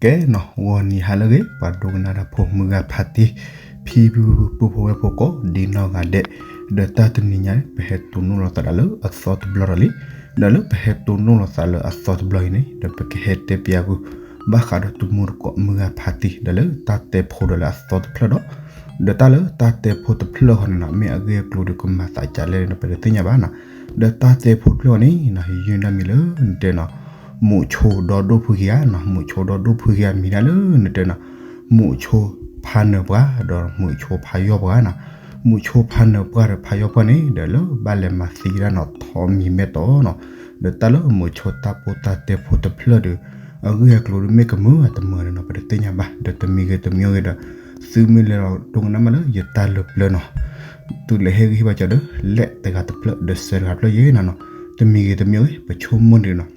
ကဲနီၤ ဂီၤနံၤဟါလၢအဂ့ၤ ပှၤဒိကနၣ်တၢ်ဖိမုၢ်ဂၤဖါတံၢ် ဖံဖုဖု ပုၢ်ဖိဝဲၢ်ဖိကိးဒ်နီၢ်ဂၤဒဲး, ဒီးတၢ်တနံၤညါ ပဟဲတိၢ်နီၣ်လိာ်သးဒီးလၢအသီတဘျီဒီးလံ. ဒီးလၢပဟဲတိၢ်နီၣ်လိာ်သးလၢအသီတဘျီအံၤန့ၣ် ဒီးပကဟဲတဲပၠးကွံာ် ဘၣ်ဃးဒီးတမူတကိးမုၢ်ဂၤဖါတံၢ် ဒီးလၢတၢ်တဲဖိဒီးလၢအသီတဖျၢၣ်ဒီး ဒီးတၢ်လၢတၢ်တဲဖိတဖျၢၣ်ဃီန့ၣ်နီၤ မ့ၢ်အဂ့ၢ်အကျိၤဒီးကမၤသးဒ်လဲၣ်န့ၣ် ပတသ့ၣ်ညါဘၣ်နီၤ. ဒီးတၢ်တဲဖိတဖျၢၣ်အံၤန့ၣ်နီၤ ယုၢ်ဒၣ်မံၤလၢနတဲနီၤ မူးဆိဒီဒီဒိၣ်ဖုခံဂၤနီၤ, မူးဆိဒီဒီဒိၣ်ဖုခံဂၤမံၤဒၣ်လၢနတဲနီၤ မူးဆိဖးနၢၤပှၢ် ဒီးမူးဆိဖးယီၢ်ပှၢ်နီၤ. မူးဆိဖးနၢၤပှၢ်ဒီးဖးယီၢ်ပှၢ်န့ၣ် ဒီးလၢဘၣ်လဲၤမၤသံကဒါနီၤ ထိးမံၤမဲာ်တီၢ်နီၤ. ဒီးတၢ်လၢမူးဆိတၢ်ဖိတၢ်တဲဖိတဖျၢၣ်ဒီး အဂ့ၢ်အကျိၤဒီးမ့ၢ်ကမုာ်တမုာ်န့ၣ်နီၤ ပတသ့ၣ်ညါဘၣ်. ဒီးတမံၤဂ့ၤတမံၤဂ့ၤဒီး သုမ့ၢ်လဲၤလီၤဒိကနၣ်မးလၢယတၢ်လၢပျၢၤနီၤ သုလဲၤဟ့ၣ်ဂံၢ်ဟ့ၣ်ဘါကၠီဒီး လဲၤတဂၤတဖျၢၣ် ဒီးစဲးတဂၤတဖျၢၣ်ယဲနီၤနီၤ. တမံၤဂ့ၤတမံၤဂ့ၤ ပဆိကမိၣ်န့ၣ်နီၤ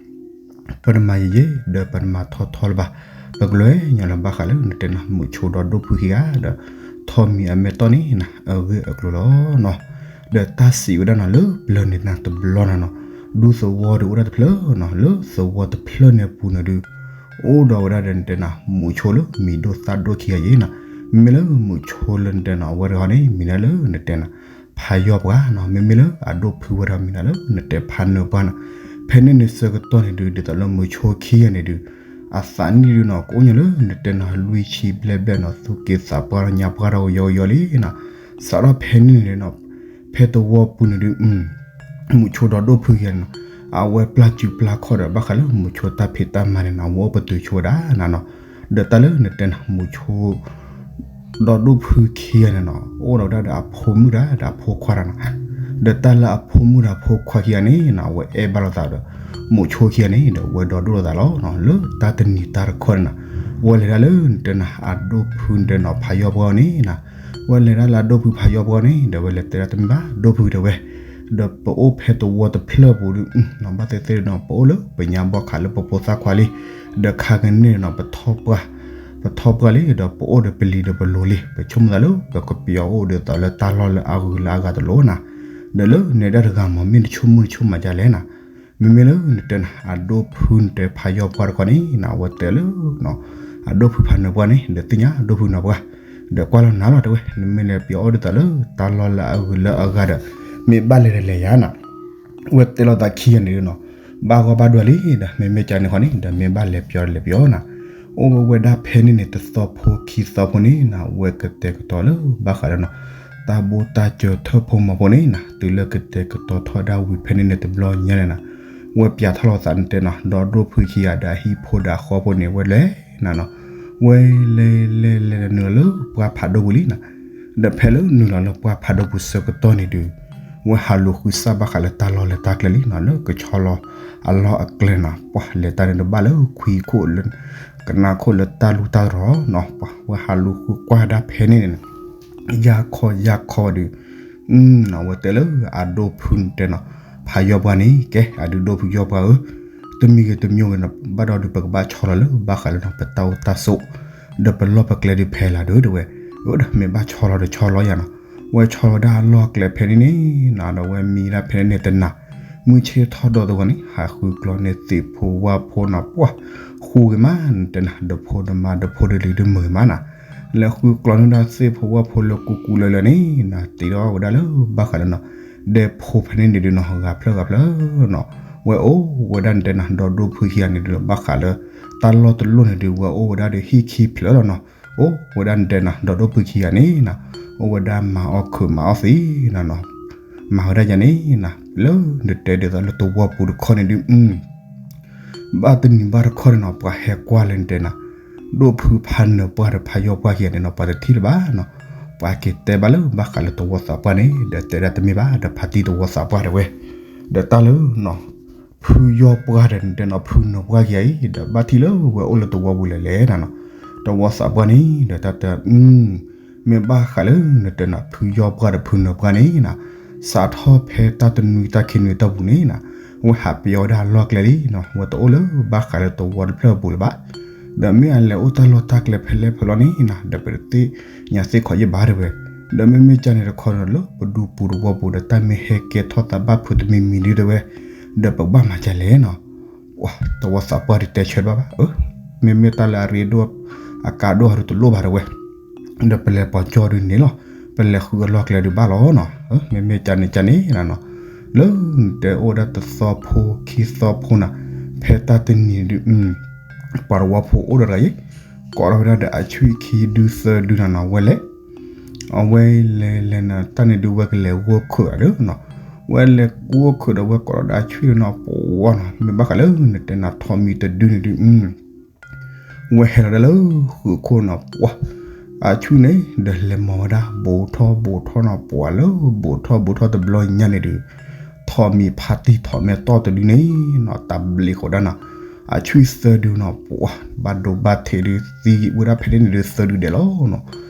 ပတမၤယံာ်ယံာ် ဒီးပတမၤထီထီလၢၤဘၣ်. ပကလဲၤညီလၢဘၣ်ဃးလၢနတဲနီၤ မူးဆိဒီဒီဒိၣ်ဖုခံဂၤဒီး ထိးမံၤအမဲာ်တီၢ်န့ၣ်နီၤ အဂ့ၢ်အကျိၤလီၤနီၤ. ဒီးတၢ်စံးဝဲဒၣ်နီၤ လၢပျၢၤန့ၣ်တၢ်တဘျီနီၤနီၤ ဒူသဝီဒီးအိၣ်ဒၣ်တဖျၢၣ်နီၤ လၢသဝီတဖျၢၣ်န့ၣ်အပူၤန့ၣ်ဒုး အိၣ်ဒီးဝဲဒၣ်ဒီးနတဲနီၤ မူးဆိလၢမံၤဒိၣ်သၣ်ဒိၣ်ခံဂၤယဲနီၤ. မ့မ့ၢ်လၢမူးဆိလၢနတဲနီၤ အဝဲတဂၤန့ၣ် မံၤဒၣ်လၢနတဲနီၤ ဖးယီၢ်ပှၢ်နီၤ. မ့မ့ၢ်လၢအဒိၣ်ဖုဝဲတဂၤမံၤဒၣ်လၢနတဲဖးနၢၤပှၢ်နီၤ. ဖဲန့ၣ်န့ၣ်ဆၢကတီၢ်န့ၣ်ဒုး ဒ်သိးလၢမူးဆိခံဂၤန့ၣ်ဒုး အသးနံၣ်ဒုးနီၤ ကအိၣ်ညီလၢနတဲနီၤ လွံၢ်ဆံဘျဲၣ်ဘျဲၣ်နီၤ သူၣ်က့သးပှၢ်ဒီးညါပှၢ်ဒီးကယီကယီလံနီၤ. စးထီၣ်ဖဲန့ၣ်န့ၣ်နီၤ ဖဲသဝီပူၤန့ၣ်ဒုး မူးဆိဒီဒိၣ်ဖုခံဂၤန့ၣ်နီၤ အဝဲပျၢ်စုပျၢ်ခီၣ်ဒီး ဘၣ်ဃးလၢမူးဆိတၢ်ဖံးတၢ်မၤန့ၣ်နီၤ အဝဲအိၣ်ပတုာ်ဆိဝဲဒၣ်နီၤနီၤ. ဒီးတၢ်လၢနတဲနီၤ မူးဆိ ဒီဒိၣ်ဖုခံဂၤန့ၣ်နီၤ အိၣ်ဒီးဝဲဒၣ်ဒီးအဖိမုၣ်တဂၤဒီးအဖိခွါတဂၤနီၤ. ဒီးတၢ်လၢအဖိမုၣ်ဒီးအဖိခွါခံဂၤန့ၣ်နီၤ အဝဲအဲၣ်ဘၣ်လိာ်သးဒီး မူးဆိခံဂၤန့ၣ်ဒီး အဝဲဒီဒိၣ်လိာ်သးလီၤနီၤ. လၢတၢ်တနံၤတၢ်တခီန့ၣ်နီၤ အဝဲလဲၤဒၣ်လၢနတဲနီၤ အဒိၣ်ဖုနတဲနီၤ ဖးယီၢ်ပှၢ်န့ၣ်နီၤ အဝဲလဲၤဒၣ်လၢအဒိၣ်ဖုဖးယီၢ်ပှၢ်န့ၣ် ဒီးအဝဲလဲၤတဲဒၣ်တမ့ၢ်ဘၣ် ဒိၣ်ဖုတဲဝဲ ဒီးပအိၣ်ဖဲသဝီတဖျၢၣ်ပူၤဒုး ဘၣ်သ့ၣ်သ့ၣ်နီၤ ပအိၣ်လၢပညါဘီၣ်ခးလၢပဖိသၣ်ခွါလံ. ဒီးခါကန့ၣ်နီၤ ပထီၣ်ပှၢ်လံ ဒီးပအိၣ်ဒီးပလံၤဒီးပလိၤလံ ပဆိကမိၣ်သးလၢပကပျီၤအိၣ်ဒ်သိးလၢတၢ်လီၢ်လၢအဂုၤလၢအဂၤတလိၤနီၤ. ဒီးလၢနဲဒၣ်တဂၤမ့ၢ် မ့ၢ်နဆိကမိၣ်နဆိကမးဒ်လဲၣ်နီၤ မ့မ့ၢ်လၢနတဲနီၤ အဒိၣ်ဖုနတဲဖးယီၢ်ပှၢ်တခီန့ၣ်နီၤ အဝဲတဲလၢ အဒိၣ်ဖုဖးနၢၤပှၢ်န့ၣ် ဒီးသ့ၣ်ညါဒိၣ်ဖုနၢၤပှၢ် ဒီးကွၢ်လီၤနၤလီၤတဲဝဲ နမ့ၢ်လဲၤပျီၤအိၣ်ဒ်သိးလၢတၢ်လီၢ်လၢအဂုၤလၢအဂၤဒီး မ့ၢ်ဘၣ်လဲၤဒီးလဲၤယၤနီၤ. အဝဲတဲလိာ်သးခံဂၤန့ၣ်နီၤ ဘၣ်ဂီၢ်ဘၣ်ဒွဲၣ်လံ ဒီးမ့မ့ၢ်ကန့ၣ်ဃီန့ၣ် ဒီးမ့ၢ်ဘၣ်လဲၤပျီၤလဲၤပျီၤနီၤ. အိၣ်ဝဲဒၣ်ဖဲန့ၣ်န့ၣ် တသီဖိခံသီဖိန့ၣ်နီၤ ဝဲကတဲာ်ကတီၤလၢဘၣ်ဃးဒီးနီၤ တၢ်ဘိတၢ်စၢၤထၢၣ်ဖိမီၤဖိန့ၣ်နီၤ တုၤလၢကတဲာ်ကတီၤထီၣ်ဒၣ်ဝံၤဖဲန့ၣ်န့ၣ် တဘျီညါန့ၣ်နီၤ ဝဲပျးထီၣ်လိာ်သးနတဲနီၤ ဒီဒိၣ်ဖုခံဂၤဒီးအဟံၣ်ဖိဒီးအဃီဖိန့ၣ် ဝဲလဲၤနီၤနီၤ ဝဲလဲၤလဲၤလဲၤနုာ်လီၤလၢပှၢ်ဖးဒိၣ်ပူၤလံနီၤ. ဒီးဖဲလၢနုာ်လီၤလၢပှၢ်ဖးဒိၣ်ပူၤဆၢကတီၢ်န့ၣ်ဒုး ဝဲဟးလူၤဃုစၢ်ဘၣ်ဃးလၢတၢ်လီၢ်လၢတၢ်ကျဲလံနီၤ လၢကဆီလီၤအလီၢ်အကျဲနီၤ ပှၤလဲၤတၢ်န့ၣ်ဒီးဘၣ်လၢခွံခိၣ်လၢ ကနၣ်ခိၣ်လၢတၢ်လူၢ်တၢ်တြီၤနီၤ ပှၤဝဲဟးလူၤဃုကွၢ်ဒၣ်ဖဲန့ၣ်န့ၣ် ယၤခီယၤခီဒီး အဝဲတဲလၢအဒိၣ်ဖုနတဲနီၤ ဖးယီၢ်ပှၢ်န့ၣ် ကဲ အဒုးဒိၣ်ဖုယီၢ်ပှၢ်ဧၢ, တမံၤဂ့ၤတမံၤဂ့ၤနီၤ ဘၣ်ဒီးဒုး ပကဘၣ်ဆီလီၤလၢဘၣ်ဃးလၢနီၤ ပတၢ်အိၣ်တၢ်ဆိး ဒီးပလီၢ်ပကျဲဒုးဖဲလၢဒုးတဲဝဲ, အၢ ဒီးမ့ၢ်ဘၣ်ဆီလီၤဒီးဆီလီၤယၤနီၤ, ဝဲဆီလီၤဒၣ်အလီၢ်အကျဲဖဲန့ၣ်န့ၣ်နီၤ ဒီးဝဲမံဒၣ်ဖဲန့ၣ်န့ၣ်တနၤ, မုၢ်ဆ့ၣ်ထီၣ်ဒီးတဂီၤန့ၣ် ဟးဃုကျီန့ၢ်သ့ၣ်ဖိဝၣ်ဖိနီၤ ပှၢ် ဃူဂ့ၤမးနတဲနီၤ ဒီးဖိဒီးမါဒီးဖိဒီးလံၤဒုးမုာ်ဂ့ၤမးနီၤ, လၢဃုကျီန့ၢ်ဒၣ်သ့ၣ်ဖိဝၣ်ဖိလၢကူကူလၢလၢန့ၣ်နီၤ တ့ထီၣ်ဝဲဒၣ်လၢဘၣ်ဃးလၢနီၤ ဒဲဖိဖဲန့ၣ်န့ၣ်ဒုးနီၤ ဂၤဖျၢၣ်ဂၤဖျၢၣ်နီၤ, ဝဲအိၣ်ဝဲဒၣ်နတဲနီၤ ဒီးဒိၣ်ဖုခံဂၤန့ၣ်ဒုး ဘၣ်ဃးလၢတၢ်လီၢ်တလီၢ်န့ၣ်ဒုး ဝဲအိၣ်ဝဲဒၣ်ဒီးဟံၣ်ခံဖျၢၣ်လီၤနီၤ, အိၣ်ဝဲဒၣ်နတဲနီၤ ဒီးဒိၣ်ဖုခံဂၤန့ၣ်နီၤ, အိၣ်ဝဲဒၣ်မၤအီၣ်ခုးမၤအီၣ်သံနီၤနီၤ, မၤဝဲဒၣ်ယၤန့ၣ်နီၤ လၢနတဲဒ်သိးလၢသဝီပူၤတခီန့ၣ်ဒုး ဘၣ်တနံၤဘၣ်တခီန့ၣ်နီၤ ပှၤဟဲကွၢ်လၢနတဲနီၤ ဒိၣ်ဖုဖးနၢၤပှၢ်ဒီးဖးယီၢ်ပှၢ်ခံဂၤန့ၣ်နီၤ ပှၤတထံၣ်လၢၤဘၣ်နီၤ, ပှၤက့ၤတဲဘၣ်လၢဘၣ်ဃးလၢသဝီသးပှၢ်န့ၣ် ဒီးတဲဒၣ်တမ့ၢ်ဘၣ် ဒီးဖါတံၢ်သဝီသးပှၢ်တဲဝဲ, ဒီးတၢ်လၢနီၤ ဖုယီၢ်ပှၢ်ဒီးနတဲနီၤ ဖုနၢၤပှၢ်ခံဂၤအံၤ ဒီးဘၣ်ထံၣ်လၢဝဲအိၣ်လၢသဝီပူၤလဲၣ်လဲၣ်နီၤ, သဝီသးပှၢ်န့ၣ် ဒီးတၢ်တဲ မ့ၢ်ဘၣ်ဃးလၢနတဲနီၤ ဖုယီၢ်ပှၢ်ဒီးဖုနၢၤပှၢ်န့ၣ်နီၤ, စးထီၣ်ဖဲတၢ်တနွံတၢ်ခံနွံတၢ်ပူၤန့ၣ်နီၤ, ဝဲဟးပယီၤဝဲဒၣ်အလီၢ်ကျဲလံနီၤ ဝဲတအိၣ်လၢဘၣ်ဃးလၢသဝီတဖျၢၣ်အပူၤလၢၤဘၣ်, ဒီးမ့ၢ်အလဲၤအိၣ်တၢ်လီၢ်တၢ်ကျဲဖဲလဲၣ်ဖဲလဲၣ်န့ၣ်နီၤ ဒီးပတသ့ၣ်ညါသ့ၣ်ခီယဲၢ်ဘၣ်တဲဝဲ, ဒီးမ့မ့ၢ်ကန့ၣ်တခီနီၤ လၢပဒူပူၤသဝီပူၤဒီးတၢ်မ့ၢ်ဟဲကဲထီၣ်သးဘၣ်ဖုးတမံၤမံၤဒုးတဲဝဲ, ဒီးပကဘၣ်မၤဒ်လဲၣ်နီၤ, ပှၤသဝီသးပှၢ်ဒုးတဲဆၢတဘၣ်ဘၣ်, အၢ မ့မ့ၢ်တၢ်လၢအရ့ဒိၣ် အကါဒိၣ်ဟီဒုးတလိၣ်ဘၣ်တဲဝဲ, ဒီးပလဲၤပီၤကၠီဒုးန့ၣ်လီၤ, ပလဲၤဃုအလီၢ်ကျဲဒုးဘၣ်လီၤနီၤ, မ့မ့ၢ်ကန့ၣ်ကန့ၣ်နီၤ, လၢနတဲအိၣ်ဝဲဒၣ်တသီဖိခံသီဖိနီၤ, ဖဲတၢ်တနံၤဒုး ပှၤတဝီဖိအိၣ်ဒီးတဂၤအံၤ, ကိးထီၣ်ဝဲဒၣ်ဒီးအဆွံခံဒုသၢဒုနီၤနီၤ ဝဲလဲၤ အဝဲလဲၤလဲၤနၤတၢ်န့ၣ်ဒုး ဝဲကလဲၤဂိၢ်ခုးအီၤဒီးနီၤ, ဝဲလဲၤဂိၢ်ခုးဒီးဝဲကိးထီၣ်ဒီးအဆွံနီၤ ပှၤနီၤ, မ့ၢ်ဘၣ်ဃးလၢနတဲနၤထီးမံၤတဒုန့ၣ်ဒုး ဝဲဟဲလီၤဒၣ်လၢဃုးခိၣ်နီၤ ပှၤ, အဆွံန့ၣ် ဒီးလဲၤမၤဝဲဒၣ် ဘူးထီၣ်ဘူးထီၣ်နီၤ ပှၤလၢ ဘူးထီၣ်ဘူးထီၣ်တဘျီညါန့ၣ်ဒုး, ထီးမံၤဖါတံၢ်ထီးမဲာ်တီၢ်တဒုန့ၣ်နီၤ တၢ်ဘျံးဃီဒၣ်နီၤ, အဆွံသၢဒုနီၤ ပှၤ ဘၣ်ဒိဘၣ်ထံးဒုး သံဝဲဒၣ်ဖဲန့ၣ်န့ၣ်ဒုးသၢဒုဒဲးလီၤနီၤ,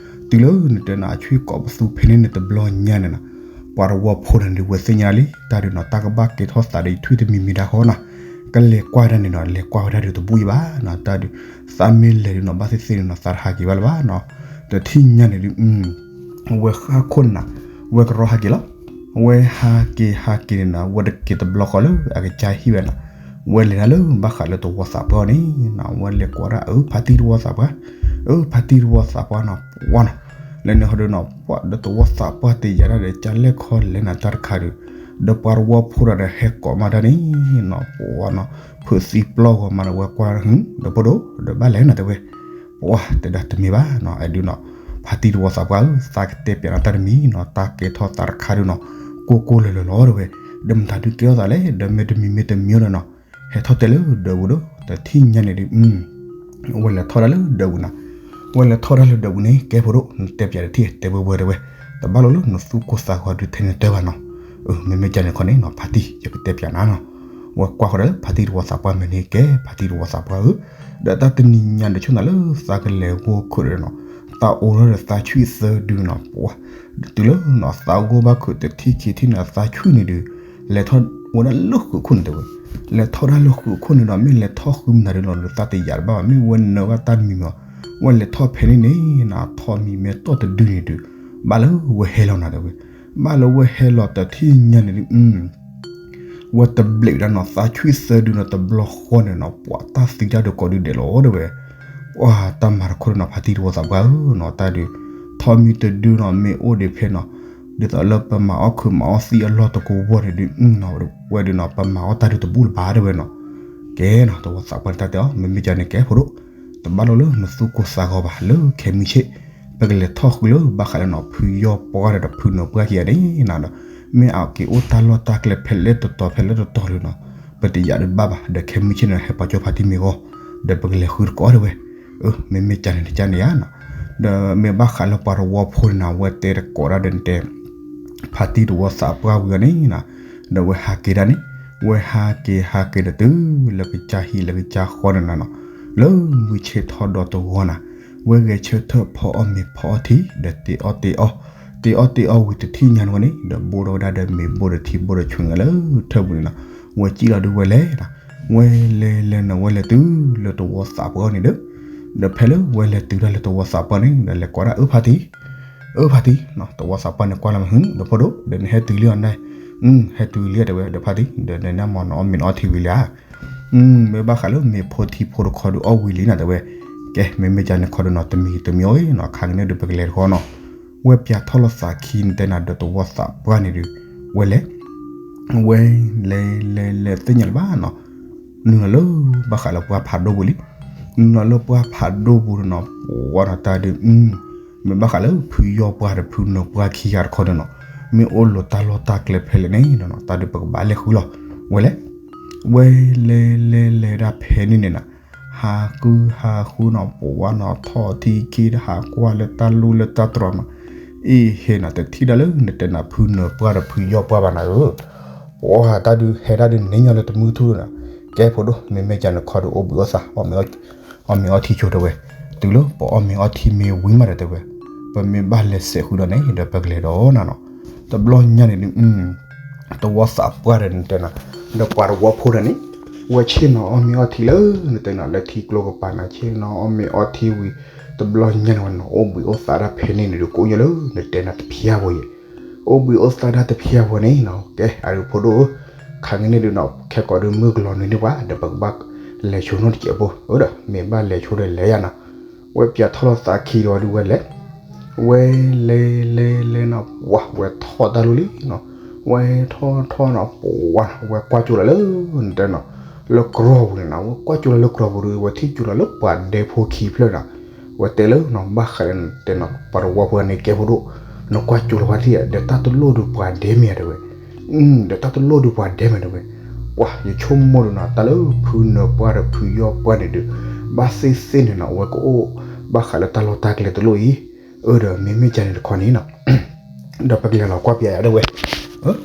တုၤလၢနတဲနၤအဆွံကိးပသူဖဲန့ၣ်န့ၣ်တဘျီညါန့ၣ်နီၤ, ပှၤတဝီဖိန့ၣ်ဒုး ဝဲသ့ၣ်ညါလံ တၢ်ဒုးနီၤ တၢ်ကဘၣ်ကဲထီၣ်သးဒီးယထွံၣ်တမံၤမံၤဒၣ်ဃီနီၤ, ကလဲၤကွၢ်ဒၣ်န့ၣ်နီၤ လဲၤကွၢ်ဝဲဒၣ်ဒုးတဘူၣ်အံၤဘၣ်နီၤ, တၢ်ဒုး သးမ့ၢ်လဲၤဒုးနီၤ ဘၣ်သ့ၣ်သ့ၣ်န့ၣ်နီၤ သးတဟးက့ၤဘၣ်လၢၤဘၣ်နီၤ, တထံၣ်ညါန့ၣ်ဒုး ဝဲဃၣ်ခိၣ်န့ၣ်နီၤ, ဝဲကရီဟးက့ၤလီၤ, ဝဲဟးက့ၤဟးက့ၤန့ၣ်နီၤ ဝဲတက့ၤတဘျီဃီလၢအကစၢ်ဟံၣ်ဝဲနီၤ, ဝဲလဲၤဒၣ်လၢဘၣ်ဃးလၢတဝီသးပှၢ်န့ၣ်နီၤ ဝဲလဲၤကွၢ်ဒၣ် အၢ ဖါတံၢ်တဝီသးပှၢ်, အၢ ဖါတံၢ်တဝီသးပှၢ်နီၤ ပှၤနီၤ, လၢန့ၣ်ဟီဒုးနီၤ ပှၤဒီးတဝီသးပှၢ်တယာ်ဒၣ်ဒီး ကလဲၣ်ခီလဲၣ်နၤတၢ်တခါဒုး, ဒီးပှၤတဝီဖိဒီးဟဲကိးမးတၢ်န့ၣ်နီၤ ပှၤနီၤ, ဖုးသံပျီၢ်ဂီၤမးဒီးဝဲကွၢ် ဒီးဖိဒိၣ် ဒီးဘၣ်လဲၣ်နၤတဲဝဲ ပှၤတဲဒၣ်တမ့ၢ်ဘၣ်နီၤ အဲၣ်ဒုးနီၤ, ဖါတံၢ်တဝီသးပှၢ်ဧၢ သးကတဲပျးနၤတၢ်တမံၤနီၤ တၢ်ကဲထီၣ်သးတခါဒုးနီၤ, ကိၢ်ကိၢ်လၢာ်လၢာ်လီၤတဲဝဲ, ဒီးမတၤဒုးကဲထီၣ်သးလဲၣ် ဒီးမ့ၢ်တမံၤမ့ၢ်တမံၤဒီးနီၤ, ဟဲထီၣ်တဲလၢဒၢးပူၤဒီး တထံၣ်ညါန့ၣ်ဒုး ဝဲလဲၤထီၣ်ဒၣ်လၢဒၢးပူၤနီၤ, ဝဲလဲၤထီၣ်ဒၣ်လၢဒၢးပူၤန့ၣ် ကဲဖိဒိၣ် နတဲပျးတထံၣ် တဲဝဲဝဲတဲဝဲ, တဘၣ်လိာ်လၢနသူၣ်ကိၢ်သးဂီၤဒုးထဲန့ၣ်တဲဘၣ်နီၤ, မ့မ့ၢ်ကန့ၣ်ခီန့ၣ်နီၤ ဖါတံၢ် ယကတဲပျးနၤနီၤ, ဝဲကွၢ်ဃီဒီးလၢဖါတံၢ်တဝီသးပှၢ်မဲာ်န့ၣ် ကဲ ဖါတံၢ်တဝီသးပှၢ်ဧၢ, ဒီးတၢ်တနံၤညါဒီးဆိၣ်နၤလၢသးကလဲၤဂိၢ်ခုးဒီးနီၤ, သးအိးထီၣ်ဒီးသးဆွံသၢဒုနီၤ ပှၤ, တုၤလၢနီၤ သးဂိၢ်ဘၣ်ခုးတထံၣ်ခံထံၣ်န့ၣ် သးဆွံန့ၣ်ဒုး လဲၤထီၣ်ဝဲဒၣ်လၢဃုးခိၣ်န့ၣ်တဲဝဲ, လဲၤထီၣ်ဒၣ်လၢဃုးခိၣ်န့ၣ်ဒီး မ့ၢ်လဲၤထီၣ်ဃုမနၤဒုးလီၤ လၢသးတယာ်တဘၣ်ဘၣ် မ့ၢ်ဝဲနၢၤဘၣ်တၢ်တမံၤမံၤ, ဝဲလဲၤထီၣ်ဖဲန့ၣ်န့ၣ်နီၤ ထီးမံၤမဲာ်တီၢ်တဒုန့ၣ်ဒုး, ဘၣ်လၢဝဲဟဲလီၤနၤတဲဝဲ, ဘၣ်လၢဝဲဟဲလီၤတထံၣ်ညါန့ၣ်ဒုး ဝဲတဘျဲးဝဲဒၣ်နီၤ သးဆွံသၢဒုနီၤ တဘျီဃီန့ၣ်နီၤ ပှၤတၢ်သံတၢ်ဒုးကိးဒုဒဲးလီၤတဲဝဲ, ပှၤတၢ်မၤတခီဒုနီၤ ဖါတံၢ်တဝီသးပှၢ်ဧၢနီၤ တၢ်ဒုး, ထီးမံၤတဒုနီၤ မ့ၢ်အိၣ်ဒံးဖဲနီၤ, ဒ်သိးလၢပမၤအီၣ်ခုးမၤအီၣ်သံအလီၢ်တကဝီၤန့ၣ်ဒုး ဝဲဒုးနီၤ ပမၤအီၣ်တၢ်ဒုးတဘူၣ်လၢၤဘၣ်တဲဝဲနီၤ, ကဲနီၤ တဝီသးပှၢ်န့ၣ်တၢ်တဲအီၤ မ့မ့ၢ်ကန့ၣ်ကဲဖိဒိၣ်, တဘၣ်လိာ်လၢနသူၣ်ကိၢ်သးဂီၤဘၣ် လၢခဲမုၢ်ဆ့ၣ်, ပကလဲၤထီၣ်ဃုလၢဘၣ်ဃးလၢနီၤ ဖုယီၢ်ပှၢ်ဒီးဖုနၢၤပှၢ်ခံဂၤန့ၣ်နီၤဒီး, မ့ၢ်အက့ၤအိၣ်တၢ်လီၢ်တၢ်ကျဲဖဲလဲၣ်တတီၤဖဲလဲၣ်တတီၤဒုးနီၤ, ပတယာ်ဒုးဘၣ်ဘၣ် ဒီးခဲမုၢ်ဆ့ၣ်န့ၣ် ဟဲပာ်ကၠီဖါတံၢ်မ့ၢ်ဂီၢ်, ဒီးပကလဲၤဃုတကိးတဲဝဲ, အၢ မ့မ့ၢ်ကန့ၣ်တကန့ၣ်ဧါနီၤ, ဒီးမ့ၢ်ဘၣ်ဃးလၢပှၤတဝီဖိန့ၣ်နီၤ ဝဲတဲတကိးဒၣ်ဒီးနတဲ ဖါတံၢ်တဝီသးပှၢ်ဝံၤအီၤန့ၣ်နီၤ, ဒီးဝဲဟးက့ၤဒၣ်န့ၣ်, ဝဲဟးက့ၤဟးက့ၤဒီးတုၤလၢကစၢ်ဟံၣ်လၢကစၢ်ဃီန့ၣ်နီၤ, လၢမုၢ်ဆ့ၣ်ထီၣ်ဒီးတဂီၤနီၤ, ဝဲဂဲၤဆၢထၢၣ်ဖီအီၣ်မ့ၤဖီအီထံ ဒီးတ့အီၣ်တ့အီ, တ့အီၣ်တ့အီဝံၤတထံၣ်ညါန့ၣ်ဝဲန့ၣ် ဒီးဘိၣ်ထီၣ်ဝဲဒၣ်ဒီးမ့ၤဘိၣ်ဒီးထံဘိၣ်ဒီးဆူညါလၢထၢၣ်ပူၤန့ၣ်နီၤ, ဝဲစံၣ်လီၤဒုးဝဲလဲၤနီၤ, ဝဲလဲၤလဲၤနီၤ ဝဲလဲၤတုၤလၢတဝီသးပှၢ်န့ၣ်ဒီး, ဒီးဖဲလၢဝဲလဲၤတုၤတၢ်လၢတဝီသးပှၢ်န့ၣ် ဒီးလဲၤကိးဒၣ်အၢဖါတံၢ် အၢဖါတံၢ်, တဝီသးပှၢ်န့ၣ်ကွၢ်လီၤမး ဟ့ၣ် ဒီးဖိဒိၣ် ဒီးနဟဲတုၤလံအီၤန့ၣ်, ဟဲတုၤလံတဲဝဲ ဒီးဖါတံၢ် ဒီးနန့ၣ်မ့ၢ်နအီၣ်မ့ၤနအီထံဝံၤလံဧါ, မ့ၢ်ဘၣ်ဃးလၢမ့ၤဖိထံဖိတခီဒုးအီၣ်ဝံၤလံနီၤတဲဝဲ, ကဲ မ့မ့ၢ်ကန့ၣ်ခီဒုးနီၤ တမံၤတမံၤအံၤနီၤ ခါကန့ၣ်ဒုးပကလဲၤတခီနီၤ, ဝဲပၠးထီၣ်လီၤသးခံန့ၣ်တဲနၤဒီးတဝီသးပှၢ်န့ၣ်ဒုး, ဝဲလဲၤ ဝဲလဲၤလဲၤလဲၤသ့ၣ်ညါလၢၤဘၣ်နီၤ, နုာ်လီၤလၢဘၣ်ဃးလၢပှၢ်ဖးဒိၣ်ပူၤလံ, နုာ်လီၤလၢပှၢ်ဖးဒိၣ်ပူၤန့ၣ်နီၤ ပှၤနီၤတၢ်ဒုး, မ့ၢ်ဘၣ်ဃးလၢဖုယီၢ်ပှၢ်ဒီးဖုနၢၤပှၢ်ခံဂၤတခီန့ၣ်နီၤ, မ့ၢ်အိၣ်လီၤတၢ်လီၢ်တၢ်ကျဲဖဲလဲၣ်န့ၣ်နီၤ တၢ်ဒုးပကဘၣ်လဲၤဃုလီၤ, ဝဲလဲၤ ဝဲလဲၤလဲၤလဲၤဒၣ်ဖဲန့ၣ်န့ၣ်နီၤ, ဟးဃုဟးဃုနီၤ ပှၤနီၤထီၣ်ထံခံဒီးဟးကွၢ်လၢတၢ်လူၢ်လၢတၢ်တြီၤနီၤ, အ့ၣ်ဟ့ၣ်နီၤ တထံၣ်ဒၣ်လၢနတဲနၤဖုနၢၤပှၢ်ဒီးဖုယီၢ်ပှၢ်ဘၣ်နၤဧၢ, ပှၤတၢ်ဒုးဟဲဒၣ်ဒုးန့ၢ်ညီလၢတမုၢ်ထူၣ်နီၤ, ကဲဖိဒိၣ် မ့မ့ၢ်ကန့ၣ်ခီဒုးအိၣ်ဘှံးအိၣ်သါ အီၣ်မ့ၤအီထံဆိတဲဝဲ, တုၤလၢပအီၣ်မ့ၤအီထံမ့ၢ်ဝံၤမးဒီးတဲဝဲ, ပမ့ၢ်ဘၣ်လဲၤစဲးဃုာ်ဒီးန့ၣ် ဒီးပကလဲၤဒီးနၤနီၤ, တဘျီညါန့ၣ်ဒုး တဝီသးပှၢ်ဒီးနတဲနၤ, ဒီးပှၤတဝီဖိဒီးန့ၣ်, ဝဲဆ့ၣ်နီၤအီၣ်မ့ၤအီထံလၢနတဲနၤလၢထံကျိကပၤနၤ ဆ့ၣ်နီၤအီၣ်မ့ၤအီထံဝံၤ, တဘျီညါန့ၣ်ဝဲနီၤ အိၣ်ဘှံးအိၣ်သါဒၣ်ဖဲန့ၣ်န့ၣ်ဒုး ကိးညီလၢနတဲနၤတဖျၢၣ်ဖိယဲၢ်, အိၣ်ဘှံးအိၣ်သါဒၣ်တဖျၢၣ်ဖိန့ၣ်နီၤ, ကဲအဒုးဖိဒိၣ်ဧၢ, ခါကန့ၣ်ဒုးနီၤ ခဲကိးဒုးမုၢ်ကလီၤနုာ်န့ၢ်ပှၤ ဒီးပကဘၣ် လဲၤဆိနီတစဲးဖိ အၢဒီး မ့ၢ်ဘၣ်လဲၤဆိဒီးလဲၤယၤနီၤ, ဝဲပၠးထီၣ်လီၤသးခံဒီးဒုးဝဲလဲၤ, ဝဲလဲၤလဲၤလဲၤနီၤ ပှၤဝဲထီၣ်တၢ်လိၤလံနီၤ, ဝဲထီၣ်ထီၣ်နီၤ ပှၤနီၤ ဝဲကွၢ်ကၠိလီၤလၢ နတဲနီၤ လၢကြီပူၤန့ၣ်နီၤ ဝဲကွၢ်ကၠိလီၤလၢကြီပူၤဒီး ဝဲထံၣ်ကၠိလီၤလၢပှၤဒဲဖိခံဖျၢၣ်နီၤ, ဝဲတဲလၢနီၤ ဘၣ်ဃးလၢနတဲနီၤ ပှၤတဝီဖိန့ၣ်ကဲဖိဒိၣ်, နကွၢ်ကၠိလီၤပှၤထံၣ်ဧါ ဒီးတၢ်တလိၣ်ဒုးပှၤဒဲမ့ၢ်ဧါတဲဝဲ, ဒီးတၢ်တလိၣ်ဒုးပှၤဒဲမ့ၢ်တဲဝဲ, ပှၤယဆိကမိၣ်ဒုးနီၤ တၢ်လၢဖုနၢၤပှၢ်ဒီးဖုယီၢ်ပှၢ်န့ၣ်ဒုး ဘၣ်သ့ၣ်သ့ၣ်န့ၣ်နီၤ အဝဲကအိၣ် ဘၣ်ဃးလၢတၢ်လီၢ်တၢ်ကျဲတလိၣ်အံၤ, အၢဒီးမ့မ့ၢ်ကန့ၣ်တခီန့ၣ်နီၤ ဒီးပကလဲၤလီၤကွၢ်ပၠးယၤတဲဝဲ,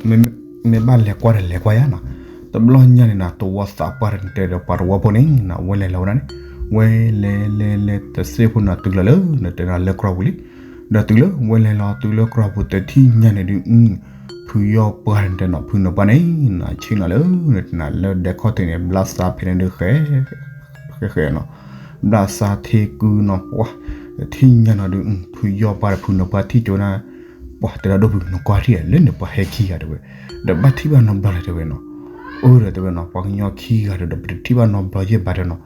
မ့ၢ်ဘၣ်လဲၤကွၢ်ဒီးလဲၤကွၢ်ယၤနီၤ, တဘျီညါန့ၣ်နီၤ တဝီသးပှၢ်ဒီးနတဲဒီးပှၤတဝီဖိန့ၣ်နီၤ ဝဲလဲၤလီၤဝဲဒၣ်န့ၣ်, ဝဲလဲၤလဲၤလဲၤတစ့ၢ်ဖိနီၤ တုၤလီၤလၢနတဲနီၤလၢကြီပူၤလံ, ဒီးတုၤလၢဝဲလဲၤလီၤတုၤလၢကြီပူၤတထံၣ်ညါန့ၣ်ဒုး ဖုယီၢ်ပှၢ်န့ၣ်တဲနီၤ ဖုနၢၤပှၢ်န့ၣ်နီၤ ဆ့ၣ်နီၤလၢ နတဲနီၤလၢဒဲခီၣ်ထံးန့ၣ် ဘျးစါဖဲန့ၣ်ဒုးဃဲ ဃဲဃဲနီၤ, ဘျးစါထ့ကုနီၤ ပှၤ တထံၣ်ညါနီၤဒုး ဖုယီၢ်ပှၢ်ဒီးဖုနၢၤပှၢ်ထံၣ်ကၠိနၤ, ပှၤတဲဒီးဒိၣ်ဖုနကွၢ်ထံၣ်ဧါ လၢန့ၣ်ပှၤဟဲခံဂၤတဲဝဲ, ဒီးဘၣ်ထံၣ်ဘၣ်နီတဘျီလဲၣ်တဲဝဲနီၤ, အၢဒီးတဲဝဲနီၤ ပှၤကညီခံဂၤဒီး ဒီးပတထံၣ်ဘၣ်နီတဘျီယဲၢ်ဘၣ်တဲနီၤ,